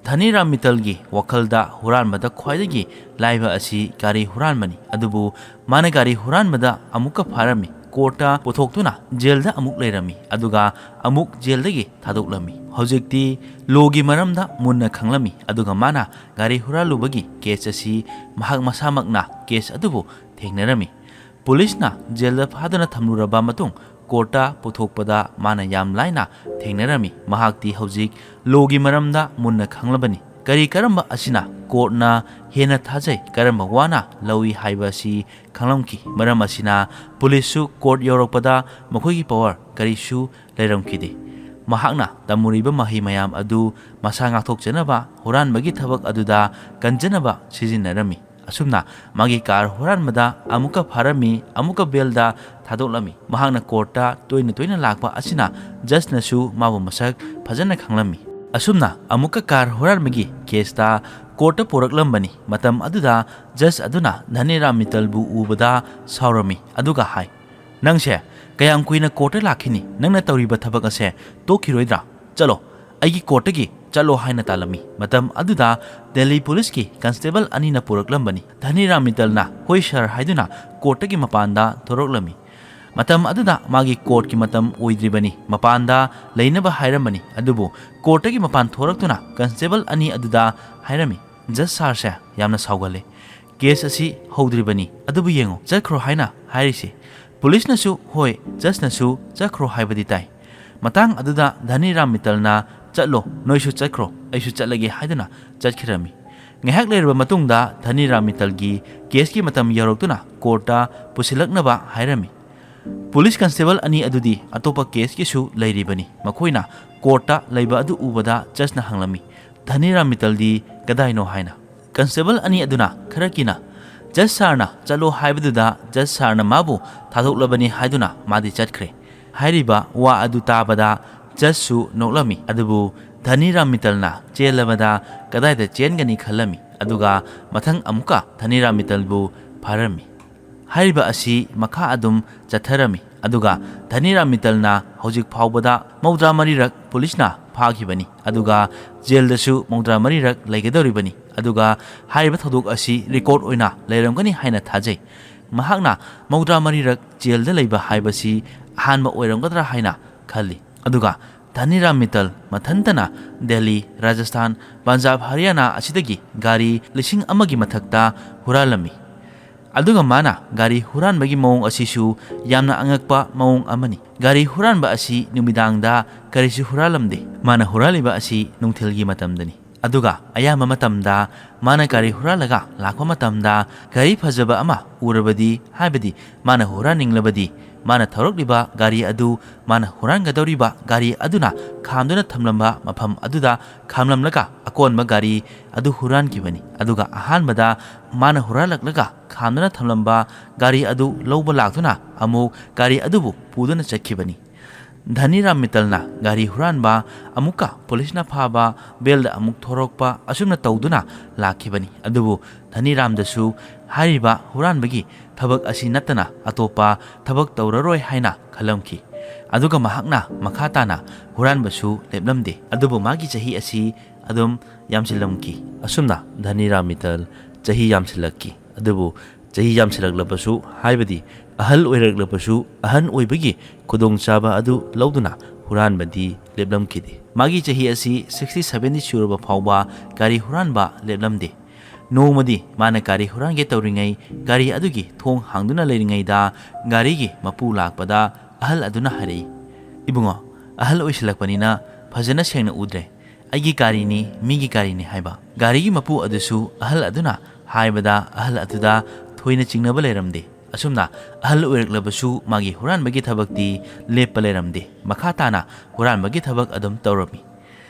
ꯙꯅꯤꯔꯥꯝ ꯃꯤꯇꯜꯒꯤ ꯋꯥꯈꯜꯗ ꯍꯨꯔꯥꯟꯕꯗ ꯈ꯭ꯋꯥꯏꯗꯒꯤ ꯂꯥꯏꯕ ꯑꯁꯤ ꯒꯥꯔꯤ ꯍꯨꯔꯥꯟꯕꯅꯤ꯫ ꯑꯗꯨꯕꯨ ꯃꯥꯅ ꯒꯥꯔꯤ ꯍꯨꯔꯥꯟꯕꯗ ꯑꯃꯨꯛꯀ ꯐꯥꯔꯝꯃꯤ, ꯀꯣꯔꯠꯇ ꯄꯨꯊꯣꯛꯇꯨꯅ ꯖꯦꯜꯗ ꯑꯃꯨꯛ ꯂꯩꯔꯝꯃꯤ, ꯑꯗꯨꯒ ꯑꯃꯨꯛ ꯖꯦꯜꯗꯒꯤ ꯊꯥꯗꯣꯛꯂꯝꯃꯤ꯫ ꯍꯧꯖꯤꯛꯇꯤ ꯂꯣꯒꯤ ꯃꯔꯝꯗ ꯃꯨꯟꯅ ꯈꯪꯂꯝꯃꯤ, ꯑꯗꯨꯒ ꯃꯥꯅ ꯒꯥꯔꯤ ꯍꯨꯔꯥꯜꯂꯨꯕꯒꯤ ꯀꯦꯁ ꯑꯁꯤ ꯃꯍꯥꯛ ꯃꯁꯥꯃꯛꯅ ꯀꯦꯁ ꯑꯗꯨꯕꯨ ꯊꯦꯡꯅꯔꯝꯃꯤ꯫ ꯄꯨꯂꯤꯁꯅ ꯖꯦꯜꯗ ꯐꯥꯗꯨꯅ ꯊꯝꯂꯨꯔꯕ ꯃꯇꯨꯡ ꯀꯣꯔꯠꯇ ꯄꯨꯊꯣꯛꯄꯗ ꯃꯥꯅ ꯌꯥꯝ ꯂꯥꯏꯅ ꯊꯦꯡꯅꯔꯝꯃꯤ꯫ ꯃꯍꯥꯛꯇꯤ ꯍꯧꯖꯤꯛ ꯂꯣꯒꯤ ꯃꯔꯝꯗ ꯃꯨꯟꯅ ꯈꯪꯂꯕꯅꯤ꯫ ꯀꯔꯤ ꯀꯔꯝꯕ ꯑꯁꯤꯅ ꯀꯣꯔꯠꯅ ꯍꯦꯟꯅ ꯊꯥꯖꯩ, ꯀꯔꯝꯕ ꯋꯥꯅ ꯂꯧꯏ ꯍꯥꯏꯕ ꯑꯁꯤ ꯈꯪꯂꯝꯈꯤ꯫ ꯃꯔꯝ ꯑꯁꯤꯅ ꯄꯨꯂꯤꯁꯁꯨ ꯀꯣꯔꯠ ꯌꯧꯔꯛꯄꯗ ꯃꯈꯣꯏꯒꯤ ꯄꯋꯥꯔ ꯀꯔꯤꯁꯨ ꯂꯩꯔꯝꯈꯤꯗꯦ꯫ ꯃꯍꯥꯛꯅ ꯇꯝꯃꯨꯔꯤꯕ ꯃꯍꯩ ꯃꯌꯥꯝ ꯑꯗꯨ ꯃꯁꯥ ꯉꯥꯛꯊꯣꯛꯆꯅꯕ ꯍꯨꯔꯥꯟꯕꯒꯤ ꯊꯕꯛ ꯑꯗꯨꯗ ꯀꯟꯖꯅꯕ ꯁꯤꯖꯤꯟꯅꯔꯝꯃꯤ꯫ ꯑꯁꯨꯝꯅ ꯃꯥꯒꯤ ꯀꯥꯔ ꯍꯨꯔꯥꯟꯕꯗ ꯑꯃꯨꯛꯀ ꯐꯥꯔꯝꯃꯤ, ꯑꯃꯨꯛꯀ ꯕꯦꯜꯗ ꯊꯥꯗꯣꯛꯂꯝꯃꯤ꯫ ꯃꯍꯥꯛꯅ ꯀꯣꯔꯠꯇ ꯇꯣꯏꯅ ꯇꯣꯏꯅ ꯂꯥꯛꯄ ꯑꯁꯤꯅ ꯖꯖꯅꯁꯨ ꯃꯥꯕꯨ ꯃꯁꯛ ꯐꯖꯅ ꯈꯪꯂꯝꯃꯤ꯫ ꯑꯁꯨꯝꯅ ꯑꯃꯨꯛꯀ ꯀꯥꯔ ꯍꯨꯔꯥꯟꯕꯒꯤ ꯀꯦꯁꯇ ꯀꯣꯔꯠꯇ ꯄꯨꯔꯛꯂꯝꯕꯅꯤ꯫ ꯃꯇꯝ ꯑꯗꯨꯗ ꯖꯖ ꯑꯗꯨꯅ ꯙꯅꯤꯔꯥꯝ ꯃꯤꯇꯜꯕꯨ ꯎꯕꯗ ꯁꯥꯎꯔꯝꯃꯤ, ꯑꯗꯨꯒ ꯍꯥꯏ, "ꯅꯪꯁꯦ ꯀꯌꯥꯝ ꯀꯨꯏꯅ ꯀꯣꯔꯠꯇ ꯂꯥꯛꯈꯤꯅꯤ? ꯅꯪꯅ ꯇꯧꯔꯤꯕ ꯊꯕꯛ ꯑꯁꯦ ꯇꯣꯛꯈꯤꯔꯣꯏꯗ꯭ꯔꯥ? ꯆꯠꯂꯣ, ꯑꯩꯒꯤ ꯀꯣꯔꯠꯇꯒꯤ ꯆꯠꯂꯣ" ꯍꯥꯏꯅ ꯇꯥꯜꯂꯝꯃꯤ꯫ ꯃꯇꯝ ꯑꯗꯨꯗ ꯗꯦꯜꯂꯤ ꯄꯨꯂꯤꯁꯀꯤ ꯀꯟꯁꯇꯦꯕꯜ ꯑꯅꯤꯅ ꯄꯨꯔꯛꯂꯝꯕꯅꯤ꯫ ꯙꯅꯤꯔꯥꯝ ꯃꯤꯇꯜꯅ "ꯍꯣꯏ ꯁꯥꯔ" ꯍꯥꯏꯗꯨꯅ ꯀꯣꯔꯠꯇꯒꯤ ꯃꯄꯥꯟꯗ ꯊꯣꯔꯛꯂꯝꯃꯤ꯫ ꯃꯇꯝ ꯑꯗꯨꯗ ꯃꯥꯒꯤ ꯀꯣꯔꯠꯀꯤ ꯃꯇꯝ ꯑꯣꯏꯗ꯭ꯔꯤꯕꯅꯤ꯫ ꯃꯄꯥꯟꯗ ꯂꯩꯅꯕ ꯍꯥꯏꯔꯝꯕꯅꯤ꯫ ꯑꯗꯨꯕꯨ ꯀꯣꯔꯠꯇꯒꯤ ꯃꯄꯥꯟ ꯊꯣꯔꯛꯇꯨꯅ ꯀꯟꯁꯇꯦꯕꯜ ꯑꯅꯤ ꯑꯗꯨꯗ ꯍꯥꯏꯔꯝꯃꯤ, "ꯖꯖ ꯁꯥꯔꯁꯦ ꯌꯥꯝꯅ ꯁꯥꯎꯒꯜꯂꯦ꯫ ꯀꯦꯁ ꯑꯁꯤ ꯍꯧꯗ꯭ꯔꯤꯕꯅꯤ, ꯑꯗꯨꯕꯨ ꯌꯦꯡꯉꯨ, ꯆꯠꯈ꯭ꯔꯣ ꯍꯥꯏꯅ ꯍꯥꯏꯔꯤꯁꯤ꯫ ꯄꯨꯂꯤꯁꯅꯁꯨ ꯍꯣꯏ, ꯖꯖꯅꯁꯨ ꯆꯠꯈ꯭ꯔꯣ ꯍꯥꯏꯕꯗꯤ ꯇꯥꯏ"꯫ ꯃꯇꯥꯡ ꯑꯗꯨꯗ ꯙꯅꯤꯔꯥꯝ ꯃꯤꯇꯜꯅ "ꯆꯠꯂꯣ, ꯅꯣꯏꯁꯨ ꯆꯠꯈ꯭ꯔꯣ, ꯑꯩꯁꯨ ꯆꯠꯂꯒꯦ" ꯍꯥꯏꯗꯨꯅ ꯆꯠꯈꯤꯔꯝꯃꯤ꯫ ꯉꯥꯏꯍꯥꯛ ꯂꯩꯔꯕ ꯃꯇꯨꯡꯗ ꯙꯅꯤꯔꯥꯝ ꯃꯤꯇꯜꯒꯤ ꯀꯦꯁꯀꯤ ꯃꯇꯝ ꯌꯧꯔꯛꯇꯨꯅ ꯀꯣꯔꯠꯇ ꯄꯨꯁꯤꯜꯂꯛꯅꯕ ꯍꯥꯏꯔꯝꯃꯤ꯫ ꯄꯨꯂꯤꯁ ꯀꯟꯁꯇꯦꯕꯜ ꯑꯅꯤ ꯑꯗꯨꯗꯤ ꯑꯇꯣꯞꯄ ꯀꯦꯁꯀꯤꯁꯨ ꯂꯩꯔꯤꯕꯅꯤ꯫ ꯃꯈꯣꯏꯅ ꯀꯣꯔꯠꯇ ꯂꯩꯕ ꯑꯗꯨ ꯎꯕꯗ ꯖꯖꯅ ꯍꯪꯂꯝꯃꯤ, "ꯙꯅꯤꯔꯥꯝ ꯃꯤꯇꯜꯗꯤ ꯀꯗꯥꯏꯅꯣ?" ꯍꯥꯏꯅ꯫ ꯀꯟꯁꯇꯦꯕꯜ ꯑꯅꯤ ꯑꯗꯨꯅ ꯈꯔ ꯀꯤꯅ, "ꯖꯖ ꯁꯥꯔꯅ ꯆꯠꯂꯣ ꯍꯥꯏꯕꯗꯨꯗ ꯖꯖ ꯁꯥꯔꯅ ꯃꯥꯕꯨ ꯊꯥꯗꯣꯛꯂꯕꯅꯤ ꯍꯥꯏꯗꯨꯅ ꯃꯥꯗꯤ ꯆꯠꯈ꯭ꯔꯦ" ꯍꯥꯏꯔꯤꯕ ꯋꯥ ꯑꯗꯨ ꯇꯥꯕꯗ ꯖꯖꯁꯨ ꯅꯣꯛꯂꯝꯃꯤ꯫ ꯑꯗꯨꯕꯨ ꯙꯅꯤꯔꯥꯝ ꯃꯤꯇꯜꯅ ꯆꯦꯜꯂꯕꯗ ꯀꯗꯥꯏꯗ ꯆꯦꯟꯒꯅꯤ ꯈꯜꯂꯝꯃꯤ꯫ ꯑꯗꯨꯒ ꯃꯊꯪ ꯑꯃꯨꯛꯀ ꯙꯅꯤꯔꯥꯝ ꯃꯤꯇꯜꯕꯨ ꯐꯥꯔꯝꯃꯤ꯫ ꯍꯥꯏꯔꯤꯕ ꯑꯁꯤ ꯃꯈꯥ ꯑꯗꯨꯝ ꯆꯠꯊꯔꯝꯃꯤ꯫ ꯑꯗꯨꯒ ꯙꯅꯤꯔꯥꯝ ꯃꯤꯇꯜꯅ ꯍꯧꯖꯤꯛ ꯐꯥꯎꯕꯗ ꯃꯧꯗ꯭ꯔꯥ ꯃꯔꯤꯔꯛ ꯄꯨꯂꯤꯁꯅ ꯐꯥꯈꯤꯕꯅꯤ꯫ ꯑꯗꯨꯒ ꯖꯦꯜꯗꯁꯨ ꯃꯧꯗ꯭ꯔꯥ ꯃꯔꯤꯔꯛ ꯂꯩꯒꯗꯧꯔꯤꯕꯅꯤ꯫ ꯑꯗꯨꯒ ꯍꯥꯏꯔꯤꯕ ꯊꯧꯗꯣꯛ ꯑꯁꯤ ꯔꯦꯀꯣꯔꯗ ꯑꯣꯏꯅ ꯂꯩꯔꯝꯒꯅꯤ ꯍꯥꯏꯅ ꯊꯥꯖꯩ꯫ ꯃꯍꯥꯛꯅ ꯃꯧꯗ꯭ꯔꯥ ꯃꯔꯤꯔꯛ ꯖꯦꯜꯗ ꯂꯩꯕ ꯍꯥꯏꯕꯁꯤ ꯑꯍꯥꯟꯕ ꯑꯣꯏꯔꯝꯒꯗ꯭ꯔꯥ ꯍꯥꯏꯅ ꯈꯜꯂꯤ꯫ ꯑꯗꯨꯒ ꯙꯅꯤꯔꯥꯝ ꯃꯤꯇꯜ ꯃꯊꯟꯇꯅ ꯗꯦꯜꯂꯤ, ꯔꯥꯖꯁꯊꯥꯟ, ꯄꯟꯖꯥꯕ, ꯍꯔꯤꯌꯥꯅꯥ ꯑꯁꯤꯗꯒꯤ ꯒꯥꯔꯤ ꯂꯤꯁꯤꯡ ꯑꯃꯒꯤ ꯃꯊꯛꯇ ꯍꯨꯔꯥꯜꯂꯝꯃꯤ꯫ ꯑꯗꯨꯒ ꯃꯥꯅ ꯒꯥꯔꯤ ꯍꯨꯔꯥꯟꯕꯒꯤ ꯃꯑꯣꯡ ꯑꯁꯤꯁꯨ ꯌꯥꯝꯅ ꯑꯉꯛꯄ ꯃꯑꯣꯡ ꯑꯃꯅꯤ꯫ ꯒꯥꯔꯤ ꯍꯨꯔꯥꯟꯕ ꯑꯁꯤ ꯅꯨꯃꯤꯗꯥꯡꯗ ꯀꯔꯤꯁꯨ ꯍꯨꯔꯥꯜꯂꯝꯗꯦ꯫ ꯃꯥꯅ ꯍꯨꯔꯥꯜꯂꯤꯕ ꯑꯁꯤ ꯅꯨꯡꯊꯤꯜꯒꯤ ꯃꯇꯝꯗꯅꯤ꯫ ꯑꯗꯨꯒ ꯑꯌꯥꯝꯕ ꯃꯇꯝꯗ ꯃꯥꯅ ꯒꯥꯔꯤ ꯍꯨꯔꯥꯜꯂꯒ ꯂꯥꯛꯄ ꯃꯇꯝꯗ ꯒꯥꯔꯤ ꯐꯖꯕ ꯑꯃ ꯎꯔꯕꯗꯤ, ꯍꯥꯏꯕꯗꯤ ꯃꯥꯅ ꯍꯨꯔꯥꯟꯅꯤꯡꯂꯕꯗꯤ, ꯃꯥꯅ ꯊꯧꯔꯛꯂꯤꯕ ꯒꯥꯔꯤ ꯑꯗꯨ ꯃꯥꯅ ꯍꯨꯔꯥꯟꯒꯗꯧꯔꯤꯕ ꯒꯥꯔꯤ ꯑꯗꯨꯅ ꯈꯥꯝꯗꯨꯅ ꯊꯝꯂꯝꯕ ꯃꯐꯝ ꯑꯗꯨꯗ ꯈꯥꯝꯂꯝꯂꯒ ꯑꯀꯣꯟꯕ ꯒꯥꯔꯤ ꯑꯗꯨ ꯍꯨꯔꯥꯟꯈꯤꯕꯅꯤ꯫ ꯑꯗꯨꯒ ꯑꯍꯥꯟꯕꯗ ꯃꯥꯅ ꯍꯨꯔꯥꯜꯂꯛꯂꯒ ꯈꯥꯝꯗꯨꯅ ꯊꯝꯂꯝꯕ ꯒꯥꯔꯤ ꯑꯗꯨ ꯂꯧꯕ ꯂꯥꯛꯇꯨꯅ ꯑꯃꯨꯛ ꯒꯥꯔꯤ ꯑꯗꯨꯕꯨ ꯄꯨꯗꯨꯅ ꯆꯠꯈꯤꯕꯅꯤ꯫ ꯙꯅꯤꯔꯥꯝ ꯃꯤꯇꯜꯅ ꯒꯥꯔꯤ ꯍꯨꯔꯥꯟꯕ ꯑꯃꯨꯛꯀ ꯄꯨꯂꯤꯁꯅ ꯐꯥꯕ, ꯕꯦꯜꯗ ꯑꯃꯨꯛ ꯊꯣꯔꯛꯄ, ꯑꯁꯨꯝꯅ ꯇꯧꯗꯨꯅ ꯂꯥꯛꯈꯤꯕꯅꯤ꯫ ꯑꯗꯨꯕꯨ ꯙꯅꯤꯔꯥꯝꯗꯁꯨ ꯍꯥꯏꯔꯤꯕ ꯍꯨꯔꯥꯟꯕꯒꯤ ꯊꯕꯛ ꯑꯁꯤ ꯅꯠꯇꯅ ꯑꯇꯣꯞꯄ ꯊꯕꯛ ꯇꯧꯔꯔꯣꯏ ꯍꯥꯏꯅ ꯈꯜꯂꯝꯈꯤ꯫ ꯑꯗꯨꯒ ꯃꯍꯥꯛꯅ ꯃꯈꯥ ꯇꯥꯅ ꯍꯨꯔꯥꯟꯕꯁꯨ ꯂꯦꯞꯂꯝꯗꯦ꯫ ꯑꯗꯨꯕꯨ ꯃꯥꯒꯤ ꯆꯍꯤ ꯑꯁꯤ ꯑꯗꯨꯝ ꯌꯥꯝꯁꯤꯜꯂꯝꯈꯤ꯫ ꯑꯁꯨꯝꯅ ꯙꯅꯤꯔꯥꯝ ꯃꯤꯇꯜ ꯆꯍꯤ ꯌꯥꯝꯁꯤꯜꯂꯛꯈꯤ꯫ ꯑꯗꯨꯕꯨ ꯆꯍꯤ ꯌꯥꯝꯁꯤꯜꯂꯛꯂꯕꯁꯨ, ꯍꯥꯏꯕꯗꯤ ꯑꯍꯜ ꯑꯣꯏꯔꯛꯂꯕꯁꯨ, ꯑꯍꯟ ꯑꯣꯏꯕꯒꯤ ꯈꯨꯗꯣꯡꯆꯥꯕ ꯑꯗꯨ ꯂꯧꯗꯨꯅ ꯍꯨꯔꯥꯟꯕꯗꯤ ꯂꯦꯞꯂꯝꯈꯤꯗꯦ꯫ ꯃꯥꯒꯤ ꯆꯍꯤ ꯑꯁꯤ sixty sevenꯗꯤ ꯁꯨꯔꯕ ꯐꯥꯎꯕ ꯒꯥꯔꯤ ꯍꯨꯔꯥꯟꯕ ꯂꯦꯞꯂꯝꯗꯦ꯫ ꯅꯣꯡꯃꯗꯤ ꯃꯥꯅ ꯒꯥꯔꯤ ꯍꯨꯔꯥꯟꯒꯦ ꯇꯧꯔꯤꯉꯩ, ꯒꯥꯔꯤ ꯑꯗꯨꯒꯤ ꯊꯣꯡ ꯍꯥꯡꯗꯨꯅ ꯂꯩꯔꯤꯉꯩꯗ ꯒꯥꯔꯤꯒꯤ ꯃꯄꯨ ꯂꯥꯛꯄꯗ ꯑꯍꯜ ꯑꯗꯨꯅ ꯍꯥꯏꯔꯛꯏ, "ꯏꯕꯨꯡꯉꯣ, ꯑꯍꯜ ꯑꯣꯏꯁꯤꯜꯂꯛꯄꯅꯤꯅ ꯐꯖꯅ ꯁꯦꯡꯅ ꯎꯗ꯭ꯔꯦ꯫ ꯑꯩꯒꯤ ꯒꯥꯔꯤꯅꯤ, ꯃꯤꯒꯤ ꯒꯥꯔꯤꯅꯤ" ꯍꯥꯏꯕ꯫ ꯒꯥꯔꯤꯒꯤ ꯃꯄꯨ ꯑꯗꯨꯁꯨ ꯑꯍꯜ ꯑꯗꯨꯅ ꯍꯥꯏꯕꯗ ꯑꯍꯜ ꯑꯗꯨꯗ ꯊꯣꯏꯅ ꯆꯤꯡꯅꯕ ꯂꯩꯔꯝꯗꯦ꯫ ꯑꯁꯨꯝꯅ ꯑꯍꯜ ꯑꯣꯏꯔꯛꯂꯕꯁꯨ ꯃꯥꯒꯤ ꯍꯨꯔꯥꯟꯕꯒꯤ ꯊꯕꯛꯇꯤ ꯂꯦꯞꯄ ꯂꯩꯔꯝꯗꯦ꯫ ꯃꯈꯥ ꯇꯥꯅ ꯍꯨꯔꯥꯟꯕꯒꯤ ꯊꯕꯛ ꯑꯗꯨꯝ ꯇꯧꯔꯝꯃꯤ꯫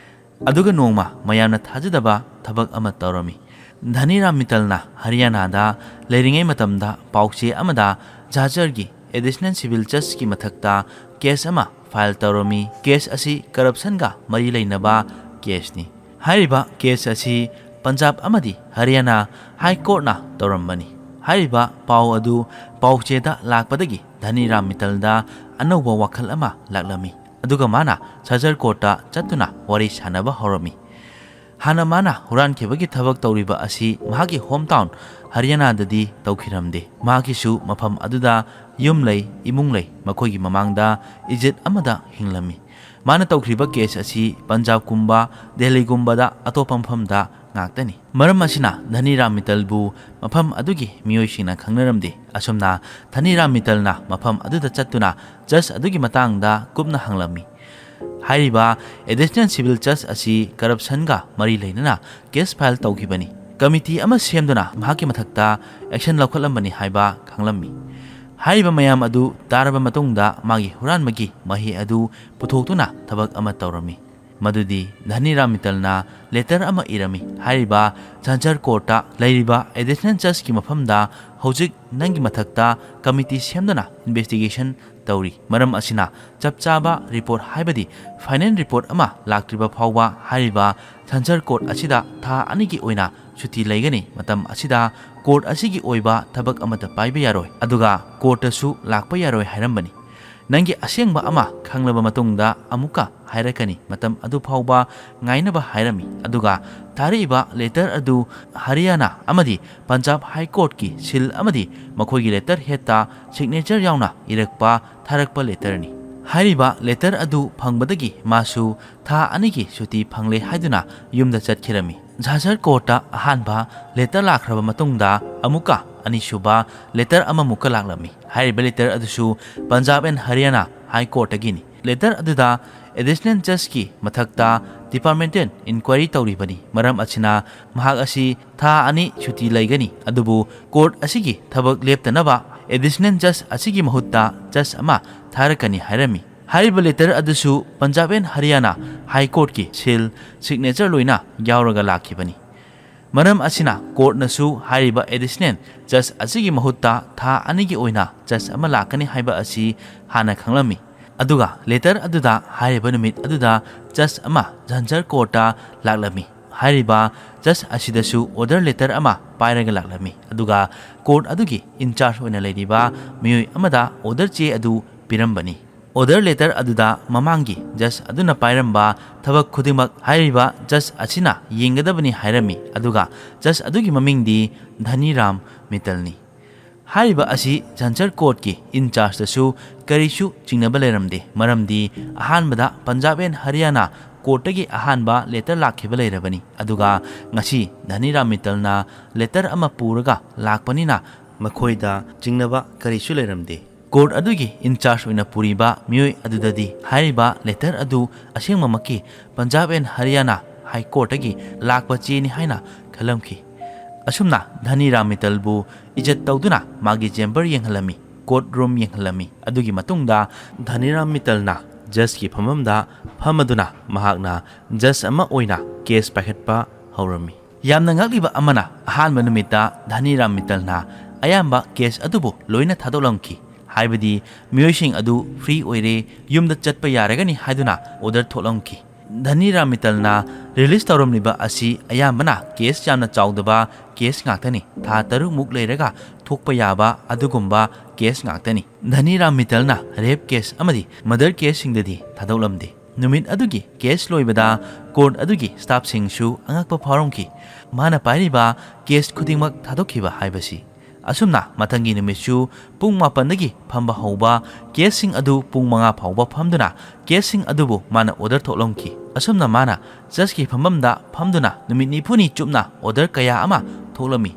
ꯑꯗꯨꯒ ꯅꯣꯡꯃ ꯃꯌꯥꯝꯅ ꯊꯥꯖꯗꯕ ꯊꯕꯛ ꯑꯃ ꯇꯧꯔꯝꯃꯤ꯫ ꯙꯅꯤꯔꯥꯝ ꯃꯤꯇꯜꯅ ꯍꯔꯤꯌꯥꯅꯥꯗ ꯂꯩꯔꯤꯉꯩ ꯃꯇꯝꯗ ꯄꯥꯎꯆꯦ ꯑꯃꯗ ꯖꯥꯖꯔꯒꯤ ꯑꯦꯗꯤꯁꯅꯦꯜ ꯁꯤꯚꯤꯜ ꯖꯁꯀꯤ ꯃꯊꯛꯇ ꯀꯦꯁ ꯑꯃ ꯐꯥꯏꯜ ꯇꯧꯔꯝꯃꯤ꯫ ꯀꯦꯁ ꯑꯁꯤ ꯀꯔꯞꯁꯟꯒ ꯃꯔꯤ ꯂꯩꯅꯕ ꯀꯦꯁꯅꯤ꯫ ꯍꯥꯏꯔꯤꯕ ꯀꯦꯁ ꯑꯁꯤ ꯄꯟꯖꯥꯕ ꯑꯃꯗꯤ ꯍꯔꯤꯌꯥꯅꯥ ꯍꯥꯏ ꯀꯣꯔꯠꯅ ꯇꯧꯔꯝꯕꯅꯤ꯫ ꯍꯥꯏꯔꯤꯕ ꯄꯥꯎ ꯑꯗꯨ ꯄꯥꯎꯆꯦꯗ ꯂꯥꯛꯄꯗꯒꯤ ꯙꯅꯤꯔꯥꯝ ꯃꯤꯇꯜꯗ ꯑꯅꯧꯕ ꯋꯥꯈꯜ ꯑꯃ ꯂꯥꯛꯂꯝꯃꯤ꯫ ꯑꯗꯨꯒ ꯃꯥꯅ ꯁꯥꯖꯔ ꯀꯣꯔꯠꯇ ꯆꯠꯇꯨꯅ ꯋꯥꯔꯤ ꯁꯥꯅꯕ ꯍꯧꯔꯝꯃꯤ꯫ ꯍꯥꯟꯅ ꯃꯥꯅ ꯍꯨꯔꯥꯟꯈꯤꯕꯒꯤ ꯊꯕꯛ ꯇꯧꯔꯤꯕ ꯑꯁꯤ ꯃꯍꯥꯛꯀꯤ ꯍꯣꯝ ꯇꯥꯎꯟ ꯍꯔꯤꯌꯥꯅꯥꯗꯗꯤ ꯇꯧꯈꯤꯔꯝꯗꯦ꯫ ꯃꯍꯥꯛꯀꯤꯁꯨ ꯃꯐꯝ ꯑꯗꯨꯗ ꯌꯨꯝ ꯂꯩ, ꯏꯃꯨꯡ ꯂꯩ, ꯃꯈꯣꯏꯒꯤ ꯃꯃꯥꯡꯗ ꯏꯖꯠ ꯑꯃꯗ ꯍꯤꯡꯂꯝꯃꯤ꯫ ꯃꯥꯅ ꯇꯧꯈ꯭ꯔꯤꯕ ꯀꯦꯁ ꯑꯁꯤ ꯄꯟꯖꯥꯕꯀꯨꯝꯕ, ꯗꯦꯜꯂꯤꯒꯨꯝꯕꯗ, ꯑꯇꯣꯞꯄ ꯃꯐꯝꯗ ꯉꯥꯛꯇꯅꯤ꯫ ꯃꯔꯝ ꯑꯁꯤꯅ ꯙꯅꯤꯔꯥꯝ ꯃꯤꯇꯜꯕꯨ ꯃꯐꯝ ꯑꯗꯨꯒꯤ ꯃꯤꯑꯣꯏꯁꯤꯡꯅ ꯈꯪꯅꯔꯝꯗꯦ꯫ ꯑꯁꯨꯝꯅ ꯙꯅꯤꯔꯥꯝ ꯃꯤꯇꯜꯅ ꯃꯐꯝ ꯑꯗꯨꯗ ꯆꯠꯇꯨꯅ ꯖꯁ ꯑꯗꯨꯒꯤ ꯃꯇꯥꯡꯗ ꯀꯨꯞꯅ ꯍꯪꯂꯝꯃꯤ꯫ ꯍꯥꯏꯔꯤꯕ ꯑꯦꯗꯤꯁꯅꯦꯜ ꯁꯤꯚꯤꯜ ꯖꯁ ꯑꯁꯤ ꯀꯔꯞꯁꯟꯒ ꯃꯔꯤ ꯂꯩꯅꯅ ꯀꯦꯁ ꯐꯥꯏꯜ ꯇꯧꯈꯤꯕꯅꯤ꯫ ꯀꯃꯤꯇꯤ ꯑꯃ ꯁꯦꯝꯗꯨꯅ ꯃꯍꯥꯛꯀꯤ ꯃꯊꯛꯇ ꯑꯦꯛꯁꯟ ꯂꯧꯈꯠꯂꯝꯕꯅꯤ ꯍꯥꯏꯕ ꯈꯪꯂꯝꯃꯤ꯫ ꯍꯥꯏꯔꯤꯕ ꯃꯌꯥꯝ ꯑꯗꯨ ꯇꯥꯔꯕ ꯃꯇꯨꯡꯗ ꯃꯥꯒꯤ ꯍꯨꯔꯥꯟꯕꯒꯤ ꯃꯍꯩ ꯑꯗꯨ ꯄꯨꯊꯣꯛꯇꯨꯅ ꯊꯕꯛ ꯑꯃ ꯇꯧꯔꯝꯃꯤ꯫ ꯃꯗꯨꯗꯤ ꯙꯅꯤꯔꯥꯝ ꯃꯤꯇꯜꯅ ꯂꯦꯇꯔ ꯑꯃ ꯏꯔꯝꯃꯤ꯫ ꯍꯥꯏꯔꯤꯕ ꯁꯟꯁꯔ ꯀꯣꯔꯠꯇ ꯂꯩꯔꯤꯕ ꯑꯦꯗꯤꯁꯅꯦꯜ ꯖꯁꯀꯤ ꯃꯐꯝꯗ ꯍꯧꯖꯤꯛ ꯅꯪꯒꯤ ꯃꯊꯛꯇ ꯀꯃꯤꯇꯤ ꯁꯦꯝꯗꯨꯅ ꯏꯟꯚꯦꯁꯇꯤꯒꯦꯁꯟ ꯇꯧꯔꯤ꯫ ꯃꯔꯝ ꯑꯁꯤꯅ ꯆꯞ ꯆꯥꯕ ꯔꯤꯄꯣꯔꯠ, ꯍꯥꯏꯕꯗꯤ ꯐꯥꯏꯅꯦꯜ ꯔꯤꯄꯣꯔꯠ ꯑꯃ ꯂꯥꯛꯇ꯭ꯔꯤꯕ ꯐꯥꯎꯕ ꯍꯥꯏꯔꯤꯕ ꯁꯟꯁꯔ ꯀꯣꯔꯠ ꯑꯁꯤꯗ ꯊꯥ ꯑꯅꯤꯒꯤ ꯑꯣꯏꯅ ꯁꯨꯇꯤ ꯂꯩꯒꯅꯤ꯫ ꯃꯇꯝ ꯑꯁꯤꯗ ꯀꯣꯔꯠ ꯑꯁꯤꯒꯤ ꯑꯣꯏꯕ ꯊꯕꯛ ꯑꯃꯠꯇ ꯄꯥꯏꯕ ꯌꯥꯔꯣꯏ꯫ ꯑꯗꯨꯒ ꯀꯣꯔꯠꯇꯁꯨ ꯂꯥꯛꯄ ꯌꯥꯔꯣꯏ ꯍꯥꯏꯔꯝꯕꯅꯤ꯫ ꯅꯪꯒꯤ ꯑꯁꯦꯡꯕ ꯑꯃ ꯈꯪꯂꯕ ꯃꯇꯨꯡꯗ ꯑꯃꯨꯛꯀ ꯍꯥꯏꯔꯛꯀꯅꯤ꯫ ꯃꯇꯝ ꯑꯗꯨ ꯐꯥꯎꯕ ꯉꯥꯏꯅꯕ ꯍꯥꯏꯔꯝꯃꯤ꯫ ꯑꯗꯨꯒ ꯊꯥꯔꯛꯏꯕ ꯂꯦꯇꯔ ꯑꯗꯨ ꯍꯔꯤꯌꯥꯅꯥ ꯑꯃꯗꯤ ꯄꯟꯖꯥꯕ ꯍꯥꯏ ꯀꯣꯔꯠꯀꯤ ꯁꯤꯜ ꯑꯃꯗꯤ ꯃꯈꯣꯏꯒꯤ ꯂꯦꯇꯔ ꯍꯦꯗꯇ ꯁꯤꯒꯅꯦꯆꯔ ꯌꯥꯎꯅ ꯏꯔꯛꯄ ꯊꯥꯔꯛꯄ ꯂꯦꯇꯔꯅꯤ꯫ ꯍꯥꯏꯔꯤꯕ ꯂꯦꯇꯔ ꯑꯗꯨ ꯐꯪꯕꯗꯒꯤ ꯃꯥꯁꯨ ꯊꯥ ꯑꯅꯤꯒꯤ ꯁꯨꯇꯤ ꯐꯪꯂꯦ ꯍꯥꯏꯗꯨꯅ ꯌꯨꯝꯗ ꯆꯠꯈꯤꯔꯝꯃꯤ꯫ ꯁꯟꯁꯔ ꯀꯣꯔꯠꯇ ꯑꯍꯥꯟꯕ ꯂꯦꯇꯔ ꯂꯥꯛꯈ꯭ꯔꯕ ꯃꯇꯨꯡꯗ ꯑꯃꯨꯛꯀ ꯑꯅꯤꯁꯨꯕ ꯂꯦꯇꯔ ꯑꯃꯃꯨꯛꯀ ꯂꯥꯛꯂꯝꯃꯤ꯫ ꯍꯥꯏꯔꯤꯕ ꯂꯦꯇꯔ ꯑꯗꯨꯁꯨ ꯄꯟꯖꯥꯕ ꯑꯦꯟ ꯍꯔꯤꯌꯥꯅꯥ ꯍꯥꯏ ꯀꯣꯔꯠꯇꯒꯤꯅꯤ꯫ ꯂꯦꯇꯔ ꯑꯗꯨꯗ ꯑꯦꯗꯤꯁꯅꯦꯜ ꯖꯁꯀꯤ ꯃꯊꯛꯇ ꯗꯤꯄꯥꯔꯠꯃꯦꯟꯇꯦꯜ ꯏꯟꯀ꯭ꯋꯥꯏꯔꯤ ꯇꯧꯔꯤꯕꯅꯤ꯫ ꯃꯔꯝ ꯑꯁꯤꯅ ꯃꯍꯥꯛ ꯑꯁꯤ ꯊꯥ ꯑꯅꯤ ꯁꯨꯇꯤ ꯂꯩꯒꯅꯤ, ꯑꯗꯨꯕꯨ ꯀꯣꯔꯠ ꯑꯁꯤꯒꯤ ꯊꯕꯛ ꯂꯦꯞꯇꯅꯕ ꯑꯦꯗꯤꯁꯅꯦꯜ ꯖꯁ ꯑꯁꯤꯒꯤ ꯃꯍꯨꯠꯇ ꯖꯁ ꯑꯃ ꯊꯥꯔꯛꯀꯅꯤ ꯍꯥꯏꯔꯝꯃꯤ꯫ ꯍꯥꯏꯔꯤꯕ ꯂꯦꯇꯔ ꯑꯗꯨꯁꯨ ꯄꯟꯖꯥꯕ ꯑꯦꯟ ꯍꯔꯤꯌꯥꯅꯥ ꯍꯥꯏ ꯀꯣꯔꯠꯀꯤ ꯁꯤꯜ, ꯁꯤꯒꯅꯦꯆꯔ ꯂꯣꯏꯅ ꯌꯥꯎꯔꯒ ꯂꯥꯛꯈꯤꯕꯅꯤ꯫ ꯃꯔꯝ ꯑꯁꯤꯅ ꯀꯣꯔꯠꯅꯁꯨ ꯍꯥꯏꯔꯤꯕ ꯑꯦꯗꯤꯁꯅꯦꯜ ꯖꯁ ꯑꯁꯤꯒꯤ ꯃꯍꯨꯠꯇ ꯊꯥ ꯑꯅꯤꯒꯤ ꯑꯣꯏꯅ ꯖꯁ ꯑꯃ ꯂꯥꯛꯀꯅꯤ ꯍꯥꯏꯕ ꯑꯁꯤ ꯍꯥꯟꯅ ꯈꯪꯂꯝꯃꯤ꯫ ꯑꯗꯨꯒ ꯂꯦꯇꯔ ꯑꯗꯨꯗ ꯍꯥꯏꯔꯤꯕ ꯅꯨꯃꯤꯠ ꯑꯗꯨꯗ ꯖꯁ ꯑꯃ ꯁꯟꯁꯔ ꯀꯣꯔꯠꯇ ꯂꯥꯛꯂꯝꯃꯤ꯫ ꯍꯥꯏꯔꯤꯕ ꯖꯁ ꯑꯁꯤꯗꯁꯨ ꯑꯣꯔꯗꯔ ꯂꯦꯇꯔ ꯑꯃ ꯄꯥꯏꯔꯒ ꯂꯥꯛꯂꯝꯃꯤ꯫ ꯑꯗꯨꯒ ꯀꯣꯔꯠ ꯑꯗꯨꯒꯤ ꯏꯟꯆꯥꯔꯖ ꯑꯣꯏꯅ ꯂꯩꯔꯤꯕ ꯃꯤꯑꯣꯏ ꯑꯃꯗ ꯑꯣꯔꯗꯔ ꯆꯦ ꯑꯗꯨ ꯄꯤꯔꯝꯕꯅꯤ꯫ ꯑꯣꯔꯗꯔ ꯂꯦꯇꯔ ꯑꯗꯨꯗ ꯃꯃꯥꯡꯒꯤ ꯖꯁ ꯑꯗꯨꯅ ꯄꯥꯏꯔꯝꯕ ꯊꯕꯛ ꯈꯨꯗꯤꯡꯃꯛ ꯍꯥꯏꯔꯤꯕ ꯖꯁ ꯑꯁꯤꯅ ꯌꯦꯡꯒꯗꯕꯅꯤ ꯍꯥꯏꯔꯝꯃꯤ꯫ ꯑꯗꯨꯒ ꯖꯁ ꯑꯗꯨꯒꯤ ꯃꯃꯤꯡꯗꯤ ꯙꯅꯤꯔꯥꯝ ꯃꯤꯇꯜꯅꯤ꯫ ꯍꯥꯏꯔꯤꯕ ꯑꯁꯤ ꯁꯟꯁꯔ ꯀꯣꯔꯠꯀꯤ ꯏꯟꯆꯥꯔꯖꯇꯁꯨ ꯀꯔꯤꯁꯨ ꯆꯤꯡꯅꯕ ꯂꯩꯔꯝꯗꯦ, ꯃꯔꯝꯗꯤ ꯑꯍꯥꯟꯕꯗ ꯄꯟꯖꯥꯕ ꯑꯦꯟ ꯍꯔꯤꯌꯥꯅꯥ ꯀꯣꯔꯠꯇꯒꯤ ꯑꯍꯥꯟꯕ ꯂꯦꯇꯔ ꯂꯥꯛꯈꯤꯕ ꯂꯩꯔꯕꯅꯤ꯫ ꯑꯗꯨꯒ ꯉꯁꯤ ꯙꯅꯤꯔꯥꯝ ꯃꯤꯇꯜꯅ ꯂꯦꯇꯔ ꯑꯃ ꯄꯨꯔꯒ ꯂꯥꯛꯄꯅꯤꯅ ꯃꯈꯣꯏꯗ ꯆꯤꯡꯅꯕ ꯀꯔꯤꯁꯨ ꯂꯩꯔꯝꯗꯦ꯫ ꯀꯣꯔꯠ ꯑꯗꯨꯒꯤ ꯏꯟꯆꯥꯔꯖ ꯑꯣꯏꯅ ꯄꯨꯔꯤꯕ ꯃꯤꯑꯣꯏ ꯑꯗꯨꯗꯗꯤ ꯍꯥꯏꯔꯤꯕ ꯂꯦꯇꯔ ꯑꯗꯨ ꯑꯁꯦꯡꯕꯃꯛꯀꯤ ꯄꯟꯖꯥꯕ ꯑꯦꯟ ꯍꯔꯤꯌꯥꯅꯥ ꯍꯥꯏ ꯀꯣꯔꯠꯇꯒꯤ ꯂꯥꯛꯄ ꯆꯦꯅꯤ ꯍꯥꯏꯅ ꯈꯜꯂꯝꯈꯤ꯫ ꯑꯁꯨꯝꯅ ꯙꯅꯤꯔꯥꯝ ꯃꯤꯇꯜꯕꯨ ꯏꯖꯠ ꯇꯧꯗꯨꯅ ꯃꯥꯒꯤ ꯆꯦꯝꯕꯔ ꯌꯦꯡꯍꯜꯂꯝꯃꯤ꯫ ꯀꯣꯔꯠ ꯔꯨꯝ ꯌꯦꯡꯍꯜꯂꯝꯃꯤ꯫ ꯑꯗꯨꯒꯤ ꯃꯇꯨꯡꯗ ꯙꯅꯤꯔꯥꯝ ꯃꯤꯇꯜꯅ ꯖꯁꯀꯤ ꯐꯝꯐꯝꯗ ꯐꯝꯃꯗꯨꯅ ꯃꯍꯥꯛꯅ ꯖꯁ ꯑꯃ ꯑꯣꯏꯅ ꯀꯦꯁ ꯄꯥꯏꯈꯠꯄ ꯍꯧꯔꯝꯃꯤ꯫ ꯌꯥꯝꯅ ꯉꯛꯂꯤꯕ ꯑꯃꯅ, ꯑꯍꯥꯟꯕ ꯅꯨꯃꯤꯠꯇ ꯙꯅꯤꯔꯥꯝ ꯃꯤꯇꯜꯅ ꯑꯌꯥꯝꯕ ꯀꯦꯁ ꯑꯗꯨꯕꯨ ꯂꯣꯏꯅ ꯊꯥꯗꯣꯛꯂꯝꯈꯤ꯫ ꯍꯥꯏꯕꯗꯤ ꯃꯤꯑꯣꯏꯁꯤꯡ ꯑꯗꯨ ꯐ꯭ꯔꯤ ꯑꯣꯏꯔꯦ, ꯌꯨꯝꯗ ꯆꯠꯄ ꯌꯥꯔꯒꯅꯤ ꯍꯥꯏꯗꯨꯅ ꯑꯣꯔꯗꯔ ꯊꯣꯛꯂꯝꯈꯤ꯫ ꯙꯅꯤꯔꯥꯝ ꯃꯤꯇꯜꯅ ꯔꯤꯂꯤꯁ ꯇꯧꯔꯝꯂꯤꯕ ꯑꯁꯤ ꯑꯌꯥꯝꯕꯅ ꯀꯦꯁ ꯌꯥꯝꯅ ꯆꯥꯎꯗꯕ ꯀꯦꯁ ꯉꯥꯛꯇꯅꯤ꯫ ꯊꯥ ꯇꯔꯨꯛꯃꯨꯛ ꯂꯩꯔꯒ ꯊꯣꯛꯄ ꯌꯥꯕ ꯑꯗꯨꯒꯨꯝꯕ ꯀꯦꯁ ꯉꯥꯛꯇꯅꯤ꯫ ꯙꯅꯤꯔꯥꯝ ꯃꯤꯇꯜꯅ ꯔꯦꯞ ꯀꯦꯁ ꯑꯃꯗꯤ ꯃꯔꯗꯔ ꯀꯦꯁꯁꯤꯡꯗꯗꯤ ꯊꯥꯗꯣꯛꯂꯝꯗꯦ꯫ ꯅꯨꯃꯤꯠ ꯑꯗꯨꯒꯤ ꯀꯦꯁ ꯂꯣꯏꯕꯗ ꯀꯣꯔꯠ ꯑꯗꯨꯒꯤ ꯁ꯭ꯇꯥꯐꯁꯤꯡꯁꯨ ꯑꯉꯛꯄ ꯐꯥꯎꯔꯝꯈꯤ꯫ ꯃꯥꯅ ꯄꯥꯏꯔꯤꯕ ꯀꯦꯁ ꯈꯨꯗꯤꯡꯃꯛ ꯊꯥꯗꯣꯛꯈꯤꯕ ꯍꯥꯏꯕꯁꯤ꯫ ꯑꯁꯨꯝꯅ ꯃꯊꯪꯒꯤ ꯅꯨꯃꯤꯠꯁꯨ ꯄꯨꯡ ꯃꯥꯄꯟꯗꯒꯤ ꯐꯝꯕ ꯍꯧꯕ ꯀꯦꯁꯁꯤꯡ ꯑꯗꯨ ꯄꯨꯡ ꯃꯉꯥ ꯐꯥꯎꯕ ꯐꯝꯗꯨꯅ ꯀꯦꯁꯁꯤꯡ ꯑꯗꯨꯕꯨ ꯃꯥꯅ ꯑꯣꯔꯗꯔ ꯊꯣꯛꯂꯝꯈꯤ꯫ ꯑꯁꯨꯝꯅ ꯃꯥꯅ ꯖꯁꯀꯤ ꯐꯝꯐꯝꯗ ꯐꯝꯗꯨꯅ ꯅꯨꯃꯤꯠ ꯅꯤꯐꯨꯅꯤ ꯆꯨꯞꯅ ꯑꯣꯔꯗꯔ ꯀꯌꯥ ꯑꯃ ꯊꯣꯛꯂꯝꯃꯤ꯫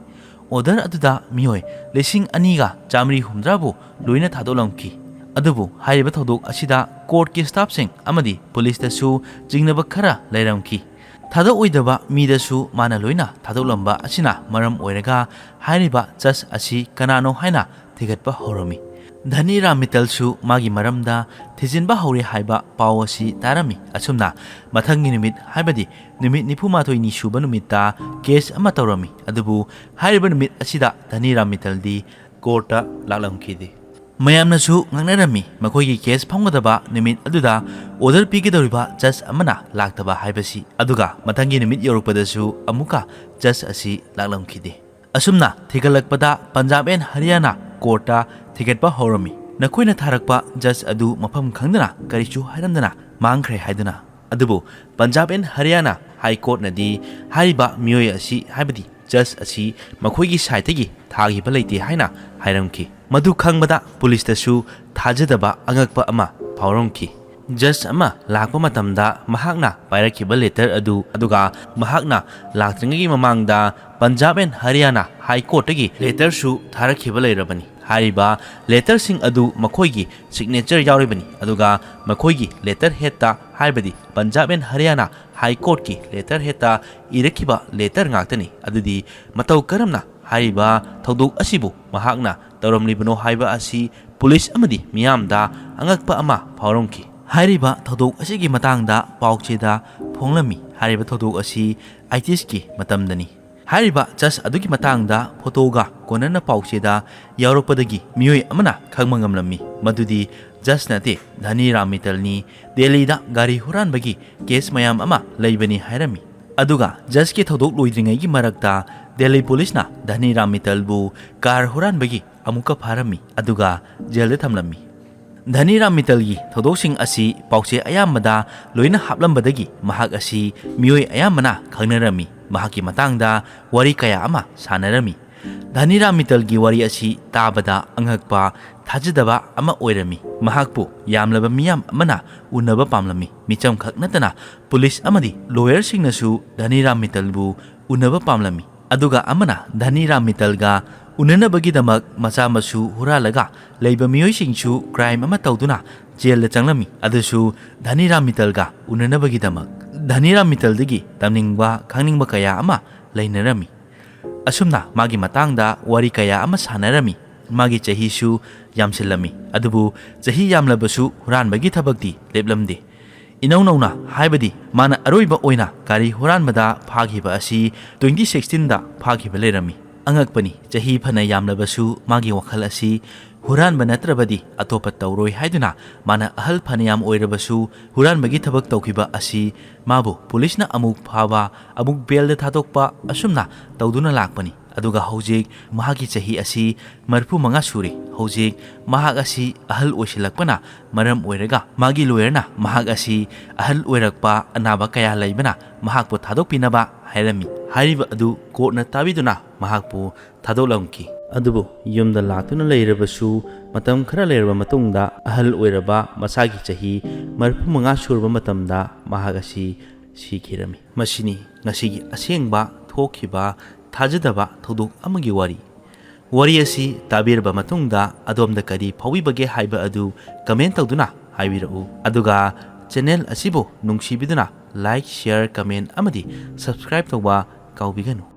ꯑꯣꯔꯗꯔ ꯑꯗꯨꯗ ꯃꯤꯑꯣꯏ ꯂꯤꯁꯤꯡ ꯑꯅꯤꯒ ꯆꯥꯃꯔꯤ ꯍꯨꯝꯗ꯭ꯔꯥꯕꯨ ꯂꯣꯏꯅ ꯊꯥꯗꯣꯛꯂꯝꯈꯤ꯫ ꯑꯗꯨꯕꯨ ꯍꯥꯏꯔꯤꯕ ꯊꯧꯗꯣꯛ ꯑꯁꯤꯗ ꯀꯣꯔꯠꯀꯤ ꯁ꯭ꯇꯥꯐꯁꯤꯡ ꯑꯃꯗꯤ ꯄꯨꯂꯤꯁꯇꯁꯨ ꯆꯤꯡꯅꯕ ꯈꯔ ꯂꯩꯔꯝꯈꯤ꯫ ꯊꯥꯗꯣꯛꯑꯣꯏꯗꯕ ꯃꯤꯗꯁꯨ ꯃꯥꯅ ꯂꯣꯏꯅ ꯊꯥꯗꯣꯛꯂꯝꯕ ꯑꯁꯤꯅ ꯃꯔꯝ ꯑꯣꯏꯔꯒ ꯍꯥꯏꯔꯤꯕ ꯖꯁ ꯑꯁꯤ ꯀꯅꯥꯅꯣ ꯍꯥꯏꯅ ꯊꯤꯒꯠꯄ ꯍꯧꯔꯝꯃꯤ꯫ ꯙꯅꯤꯔꯥꯝ ꯃꯤꯇꯜꯁꯨ ꯃꯥꯒꯤ ꯃꯔꯝꯗ ꯊꯤꯖꯤꯟꯕ ꯍꯧꯔꯦ ꯍꯥꯏꯕ ꯄꯥꯎ ꯑꯁꯤ ꯇꯥꯔꯝꯃꯤ꯫ ꯑꯁꯨꯝꯅ ꯃꯊꯪꯒꯤ ꯅꯨꯃꯤꯠ, ꯍꯥꯏꯕꯗꯤ ꯅꯨꯃꯤꯠ ꯅꯤꯐꯨꯃꯥꯊꯣꯏꯅꯤ ꯁꯨꯕ ꯅꯨꯃꯤꯠꯇ ꯀꯦꯁ ꯑꯃ ꯇꯧꯔꯝꯃꯤ꯫ ꯑꯗꯨꯕꯨ ꯍꯥꯏꯔꯤꯕ ꯅꯨꯃꯤꯠ ꯑꯁꯤꯗ ꯙꯅꯤꯔꯥꯝ ꯃꯤꯇꯜꯗꯤ ꯀꯣꯔꯠꯇ ꯂꯥꯛꯂꯝꯈꯤꯗꯦ꯫ ꯃꯌꯥꯝꯅꯁꯨ ꯉꯥꯡꯅꯔꯝꯃꯤ, ꯃꯈꯣꯏꯒꯤ ꯀꯦꯁ ꯐꯝꯒꯗꯕ ꯅꯨꯃꯤꯠ ꯑꯗꯨꯗ ꯑꯣꯔꯗꯔ ꯄꯤꯒꯗꯧꯔꯤꯕ ꯖꯁ ꯑꯃꯅ ꯂꯥꯛꯇꯕ ꯍꯥꯏꯕꯁꯤ꯫ ꯑꯗꯨꯒ ꯃꯊꯪꯒꯤ ꯅꯨꯃꯤꯠ ꯌꯧꯔꯛꯄꯗꯁꯨ ꯑꯃꯨꯛꯀ ꯖꯁ ꯑꯁꯤ ꯂꯥꯛꯂꯝꯈꯤꯗꯦ꯫ ꯑꯁꯨꯝꯅ ꯊꯤꯒꯠꯂꯛꯄꯗ ꯄꯟꯖꯥꯕ ꯑꯦꯟ ꯍꯔꯤꯌꯥꯅꯥ ꯀꯣꯔꯠꯇ ꯊꯤꯒꯠꯄ ꯍꯧꯔꯝꯃꯤ꯫ ꯅꯈꯣꯏꯅ ꯊꯥꯔꯛꯄ ꯖꯁ ꯑꯗꯨ ꯃꯐꯝ ꯈꯪꯗꯅ ꯀꯔꯤꯁꯨ ꯍꯥꯏꯔꯝꯗꯅ ꯃꯥꯡꯈ꯭ꯔꯦ ꯍꯥꯏꯗꯨꯅ꯫ ꯑꯗꯨꯕꯨ ꯄꯟꯖꯥꯕ ꯑꯦꯟ ꯍꯔꯤꯌꯥꯅꯥ ꯍꯥꯏ ꯀꯣꯔꯠꯅꯗꯤ ꯍꯥꯏꯔꯤꯕ ꯃꯤꯑꯣꯏ ꯑꯁꯤ, ꯍꯥꯏꯕꯗꯤ ꯖꯁ ꯑꯁꯤ, ꯃꯈꯣꯏꯒꯤ ꯁꯥꯏꯠꯇꯒꯤ ꯊꯥꯈꯤꯕ ꯂꯩꯇꯦ ꯍꯥꯏꯅ ꯍꯥꯏꯔꯝꯈꯤ꯫ ꯃꯗꯨ ꯈꯪꯕꯗ ꯄꯨꯂꯤꯁꯇꯁꯨ ꯊꯥꯖꯗꯕ ꯑꯉꯛꯄ ꯑꯃ ꯐꯥꯎꯔꯝꯈꯤ꯫ ꯖꯁ ꯑꯃ ꯂꯥꯛꯄ ꯃꯇꯝꯗ ꯃꯍꯥꯛꯅ ꯄꯥꯏꯔꯛꯈꯤꯕ ꯂꯦꯇꯔ ꯑꯗꯨ, ꯑꯗꯨꯒ ꯃꯍꯥꯛꯅ ꯂꯥꯛꯇ꯭ꯔꯤꯉꯩꯒꯤ ꯃꯃꯥꯡꯗ ꯄꯟꯖꯥꯕ ꯑꯦꯟ ꯍꯔꯤꯌꯥꯅꯥ ꯍꯥꯏ ꯀꯣꯔꯠꯇꯒꯤ ꯂꯦꯇꯔꯁꯨ ꯊꯥꯔꯛꯈꯤꯕ ꯂꯩꯔꯕꯅꯤ꯫ ꯍꯥꯏꯔꯤꯕ ꯂꯦꯇꯔꯁꯤꯡ ꯑꯗꯨ ꯃꯈꯣꯏꯒꯤ ꯁꯤꯒꯅꯦꯆꯔ ꯌꯥꯎꯔꯤꯕꯅꯤ, ꯑꯗꯨꯒ ꯃꯈꯣꯏꯒꯤ ꯂꯦꯇꯔ ꯍꯦꯠꯇ, ꯍꯥꯏꯕꯗꯤ ꯄꯟꯖꯥꯕ ꯑꯦꯟ ꯍꯔꯤꯌꯥꯅꯥ ꯍꯥꯏ ꯀꯣꯔꯠꯀꯤ ꯂꯦꯇꯔ ꯍꯦꯠꯇ ꯏꯔꯛꯈꯤꯕ ꯂꯦꯇꯔ ꯉꯥꯛꯇꯅꯤ꯫ ꯑꯗꯨꯗꯤ ꯃꯇꯧ ꯀꯔꯝꯅ ꯍꯥꯏꯔꯤꯕ ꯊꯧꯗꯣꯛ ꯑꯁꯤꯕꯨ ꯃꯍꯥꯛꯅ ꯇꯧꯔꯝꯂꯤꯕꯅꯣ ꯍꯥꯏꯕ ꯑꯁꯤ ꯄꯨꯂꯤꯁ ꯑꯃꯗꯤ ꯃꯤꯌꯥꯝꯗ ꯑꯉꯛꯄ ꯑꯃ ꯐꯥꯎꯔꯝꯈꯤ꯫ ꯍꯥꯏꯔꯤꯕ ꯊꯧꯗꯣꯛ ꯑꯁꯤꯒꯤ ꯃꯇꯥꯡꯗ ꯄꯥꯎꯆꯦꯗ ꯐꯣꯡꯂꯝꯃꯤ꯫ ꯍꯥꯏꯔꯤꯕ ꯊꯧꯗꯣꯛ ꯑꯁꯤ ꯑꯥꯏꯇꯤꯁꯀꯤ ꯃꯇꯝꯗꯅꯤ꯫ ꯍꯥꯏꯔꯤꯕ ꯖꯁ ꯑꯗꯨꯒꯤ ꯃꯇꯥꯡꯗ ꯐꯣꯇꯣꯒ ꯀꯣꯟꯅꯅ ꯄꯥꯎꯆꯦꯗ ꯌꯥꯎꯔꯛꯄꯗꯒꯤ ꯃꯤꯑꯣꯏ ꯑꯃꯅ ꯈꯪꯕ ꯉꯝꯂꯝꯃꯤ ꯃꯗꯨꯗꯤ ꯖꯁ ꯅꯠꯇꯦ, ꯙꯅꯤꯔꯥꯝ ꯃꯤꯇꯜꯅꯤ꯫ ꯗꯦꯜꯂꯤꯗ ꯒꯥꯔꯤ ꯍꯨꯔꯥꯟꯕꯒꯤ ꯀꯦꯁ ꯃꯌꯥꯝ ꯑꯃ ꯂꯩꯕꯅꯤ ꯍꯥꯏꯔꯝꯃꯤ꯫ ꯑꯗꯨꯒ ꯖꯁꯀꯤ ꯊꯧꯗꯣꯛ ꯂꯣꯏꯗ꯭ꯔꯤꯉꯩꯒꯤ ꯃꯔꯛꯇ ꯗꯦꯜꯂꯤ ꯄꯨꯂꯤꯁꯅ ꯙꯅꯤꯔꯥꯝ ꯃꯤꯇꯜꯕꯨ ꯀꯥꯔ ꯍꯨꯔꯥꯟꯕꯒꯤ ꯑꯃꯨꯛꯀ ꯐꯥꯔꯝꯃꯤ, ꯑꯗꯨꯒ ꯖꯦꯜꯗ ꯊꯝꯂꯝꯃꯤ꯫ ꯙꯅꯤꯔꯥꯝ ꯃꯤꯇꯜꯒꯤ ꯊꯧꯗꯣꯛꯁꯤꯡ ꯑꯁꯤ ꯄꯥꯎꯆꯦ ꯑꯌꯥꯝꯕꯗ ꯂꯣꯏꯅ ꯍꯥꯞꯂꯝꯕꯗꯒꯤ ꯃꯍꯥꯛ ꯑꯁꯤ ꯃꯤꯑꯣꯏ ꯑꯌꯥꯝꯕꯅ ꯈꯪꯅꯔꯝꯃꯤ꯫ ꯃꯍꯥꯛꯀꯤ ꯃꯇꯥꯡꯗ ꯋꯥꯔꯤ ꯀꯌꯥ ꯑꯃ ꯁꯥꯟꯅꯔꯝꯃꯤ꯫ ꯙꯅꯤꯔꯥꯝ ꯃꯤꯇꯜꯒꯤ ꯋꯥꯔꯤ ꯑꯁꯤ ꯇꯥꯕꯗ ꯑꯉꯛꯄ, ꯊꯥꯖꯗꯕ ꯑꯃ ꯑꯣꯏꯔꯝꯃꯤ꯫ ꯃꯍꯥꯛꯄꯨ ꯌꯥꯝꯂꯕ ꯃꯤꯌꯥꯝ ꯑꯃꯅ ꯎꯅꯕ ꯄꯥꯝꯂꯝꯃꯤ꯫ ꯃꯤꯆꯝꯈꯛ ꯅꯠꯇꯅ ꯄꯨꯂꯤꯁ ꯑꯃꯗꯤ ꯂꯣꯌꯔꯁꯤꯡꯅꯁꯨ ꯙꯅꯤꯔꯥꯝ ꯃꯤꯇꯜꯕꯨ ꯎꯅꯕ ꯄꯥꯝꯂꯝꯃꯤ꯫ ꯑꯗꯨꯒ ꯑꯃꯅ ꯙꯅꯤꯔꯥꯝ ꯃꯤꯇꯜꯒ ꯎꯅꯅꯕꯒꯤꯗꯃꯛ ꯃꯆꯥ ꯃꯁꯨ ꯍꯨꯔꯥꯜꯂꯒ ꯂꯩꯕ ꯃꯤꯑꯣꯏꯁꯤꯡꯁꯨ ꯀ꯭ꯔꯥꯏꯝ ꯑꯃ ꯇꯧꯗꯨꯅ ꯖꯦꯜꯗ ꯆꯪꯂꯝꯃꯤ, ꯑꯗꯨꯁꯨ ꯙꯅꯤꯔꯥꯝ ꯃꯤꯇꯜꯒ ꯎꯅꯅꯕꯒꯤꯗꯃꯛ꯫ ꯙꯅꯤꯔꯥꯝ ꯃꯤꯇꯜꯗꯒꯤ ꯇꯝꯅꯤꯡꯕ ꯈꯪꯅꯤꯡꯕ ꯀꯌꯥ ꯑꯃ ꯂꯩꯅꯔꯝꯃꯤ꯫ ꯑꯁꯨꯝꯅ ꯃꯥꯒꯤ ꯃꯇꯥꯡꯗ ꯋꯥꯔꯤ ꯀꯌꯥ ꯑꯃ ꯁꯥꯟꯅꯔꯝꯃꯤ꯫ ꯃꯥꯒꯤ ꯆꯍꯤꯁꯨ ꯌꯥꯝꯁꯤꯜꯂꯝꯃꯤ, ꯑꯗꯨꯕꯨ ꯆꯍꯤ ꯌꯥꯝꯂꯕꯁꯨ ꯍꯨꯔꯥꯟꯕꯒꯤ ꯊꯕꯛꯇꯤ ꯂꯦꯞꯂꯝꯗꯦ꯫ ꯏꯅꯧ ꯅꯧꯅ, ꯍꯥꯏꯕꯗꯤ ꯃꯥꯅ ꯑꯔꯣꯏꯕ ꯑꯣꯏꯅ ꯒꯥꯔꯤ ꯍꯨꯔꯥꯟꯕꯗ ꯐꯥꯈꯤꯕ ꯑꯁꯤ ꯇ꯭ꯋꯦꯟꯇꯤ ꯁꯤꯛꯁꯇꯤꯟꯗ ꯐꯥꯈꯤꯕ ꯂꯩꯔꯝꯃꯤ꯫ ꯑꯉꯛꯄꯅꯤ, ꯆꯍꯤ ꯐꯅ ꯌꯥꯝꯂꯕꯁꯨ ꯃꯥꯒꯤ ꯋꯥꯈꯜ ꯑꯁꯤ ꯍꯨꯔꯥꯟꯕ ꯅꯠꯇ꯭ꯔꯕꯗꯤ ꯑꯇꯣꯞꯄ ꯇꯧꯔꯣꯏ ꯍꯥꯏꯗꯨꯅ ꯃꯥꯅ ꯑꯍꯜ ꯐꯅꯌꯥꯝ ꯑꯣꯏꯔꯕꯁꯨ ꯍꯨꯔꯥꯟꯕꯒꯤ ꯊꯕꯛ ꯇꯧꯈꯤꯕ ꯑꯁꯤ ꯃꯥꯕꯨ ꯄꯨꯂꯤꯁꯅ ꯑꯃꯨꯛ ꯐꯥꯕ, ꯑꯃꯨꯛ ꯕꯦꯜꯗ ꯊꯥꯗꯣꯛꯄ, ꯑꯁꯨꯝꯅ ꯇꯧꯗꯨꯅ ꯂꯥꯛꯄꯅꯤ꯫ ꯑꯗꯨꯒ ꯍꯧꯖꯤꯛ ꯃꯍꯥꯛꯀꯤ ꯆꯍꯤ ꯑꯁꯤ ꯃꯔꯤꯐꯨ ꯃꯉꯥ ꯁꯨꯔꯦ꯫ ꯍꯧꯖꯤꯛ ꯃꯍꯥꯛ ꯑꯁꯤ ꯑꯍꯜ ꯑꯣꯏꯁꯤꯜꯂꯛꯄꯅ ꯃꯔꯝ ꯑꯣꯏꯔꯒ ꯃꯥꯒꯤ ꯂꯣꯌꯔꯅ ꯃꯍꯥꯛ ꯑꯁꯤ ꯑꯍꯜ ꯑꯣꯏꯔꯛꯄ, ꯑꯅꯥꯕ ꯀꯌꯥ ꯂꯩꯕꯅ ꯃꯍꯥꯛꯄꯨ ꯊꯥꯗꯣꯛꯄꯤꯅꯕ ꯍꯥꯏꯔꯝꯃꯤ꯫ ꯍꯥꯏꯔꯤꯕ ꯑꯗꯨ ꯀꯣꯔꯠꯅ ꯇꯥꯕꯤꯗꯨꯅ ꯃꯍꯥꯛꯄꯨ ꯊꯥꯗꯣꯛꯂꯝꯈꯤ꯫ ꯑꯗꯨꯕꯨ ꯌꯨꯝꯗ ꯂꯥꯛꯇꯨꯅ ꯂꯩꯔꯕꯁꯨ ꯃꯇꯝ ꯈꯔ ꯂꯩꯔꯕ ꯃꯇꯨꯡꯗ ꯑꯍꯜ ꯑꯣꯏꯔꯕ ꯃꯁꯥꯒꯤ ꯆꯍꯤ ꯃꯔꯤꯐꯨ ꯃꯉꯥ ꯁꯨꯔꯕ ꯃꯇꯝꯗ ꯃꯍꯥꯛ ꯑꯁꯤ ꯁꯤꯈꯤꯔꯝꯃꯤ꯫ ꯃꯁꯤꯅꯤ ꯉꯁꯤꯒꯤ ꯑꯁꯦꯡꯕ ꯊꯣꯛꯈꯤꯕ ꯊꯥꯖꯗꯕ ꯊꯧꯗꯣꯛ ꯑꯃꯒꯤ ꯋꯥꯔꯤ꯫ ꯋꯥꯔꯤ ꯑꯁꯤ ꯇꯥꯕꯤꯔꯕ ꯃꯇꯨꯡꯗ ꯑꯗꯣꯝꯗ ꯀꯔꯤ ꯐꯥꯎꯕꯤꯕꯒꯦ ꯍꯥꯏꯕ ꯑꯗꯨ ꯀꯃꯦꯟ ꯇꯧꯗꯨꯅ ꯍꯥꯏꯕꯤꯔꯛꯎ꯫ ꯑꯗꯨꯒ ꯆꯦꯅꯦꯜ ꯑꯁꯤꯕꯨ ꯅꯨꯡꯁꯤꯕꯤꯗꯨꯅ ꯂꯥꯏꯛ, ꯁꯤꯌꯔ, ꯀꯃꯦꯟ ꯑꯃꯗꯤ ꯁꯕꯁꯀ꯭ꯔꯥꯏꯕ ꯇꯧꯕ ꯀꯥꯎꯕꯤꯒꯅꯨ꯫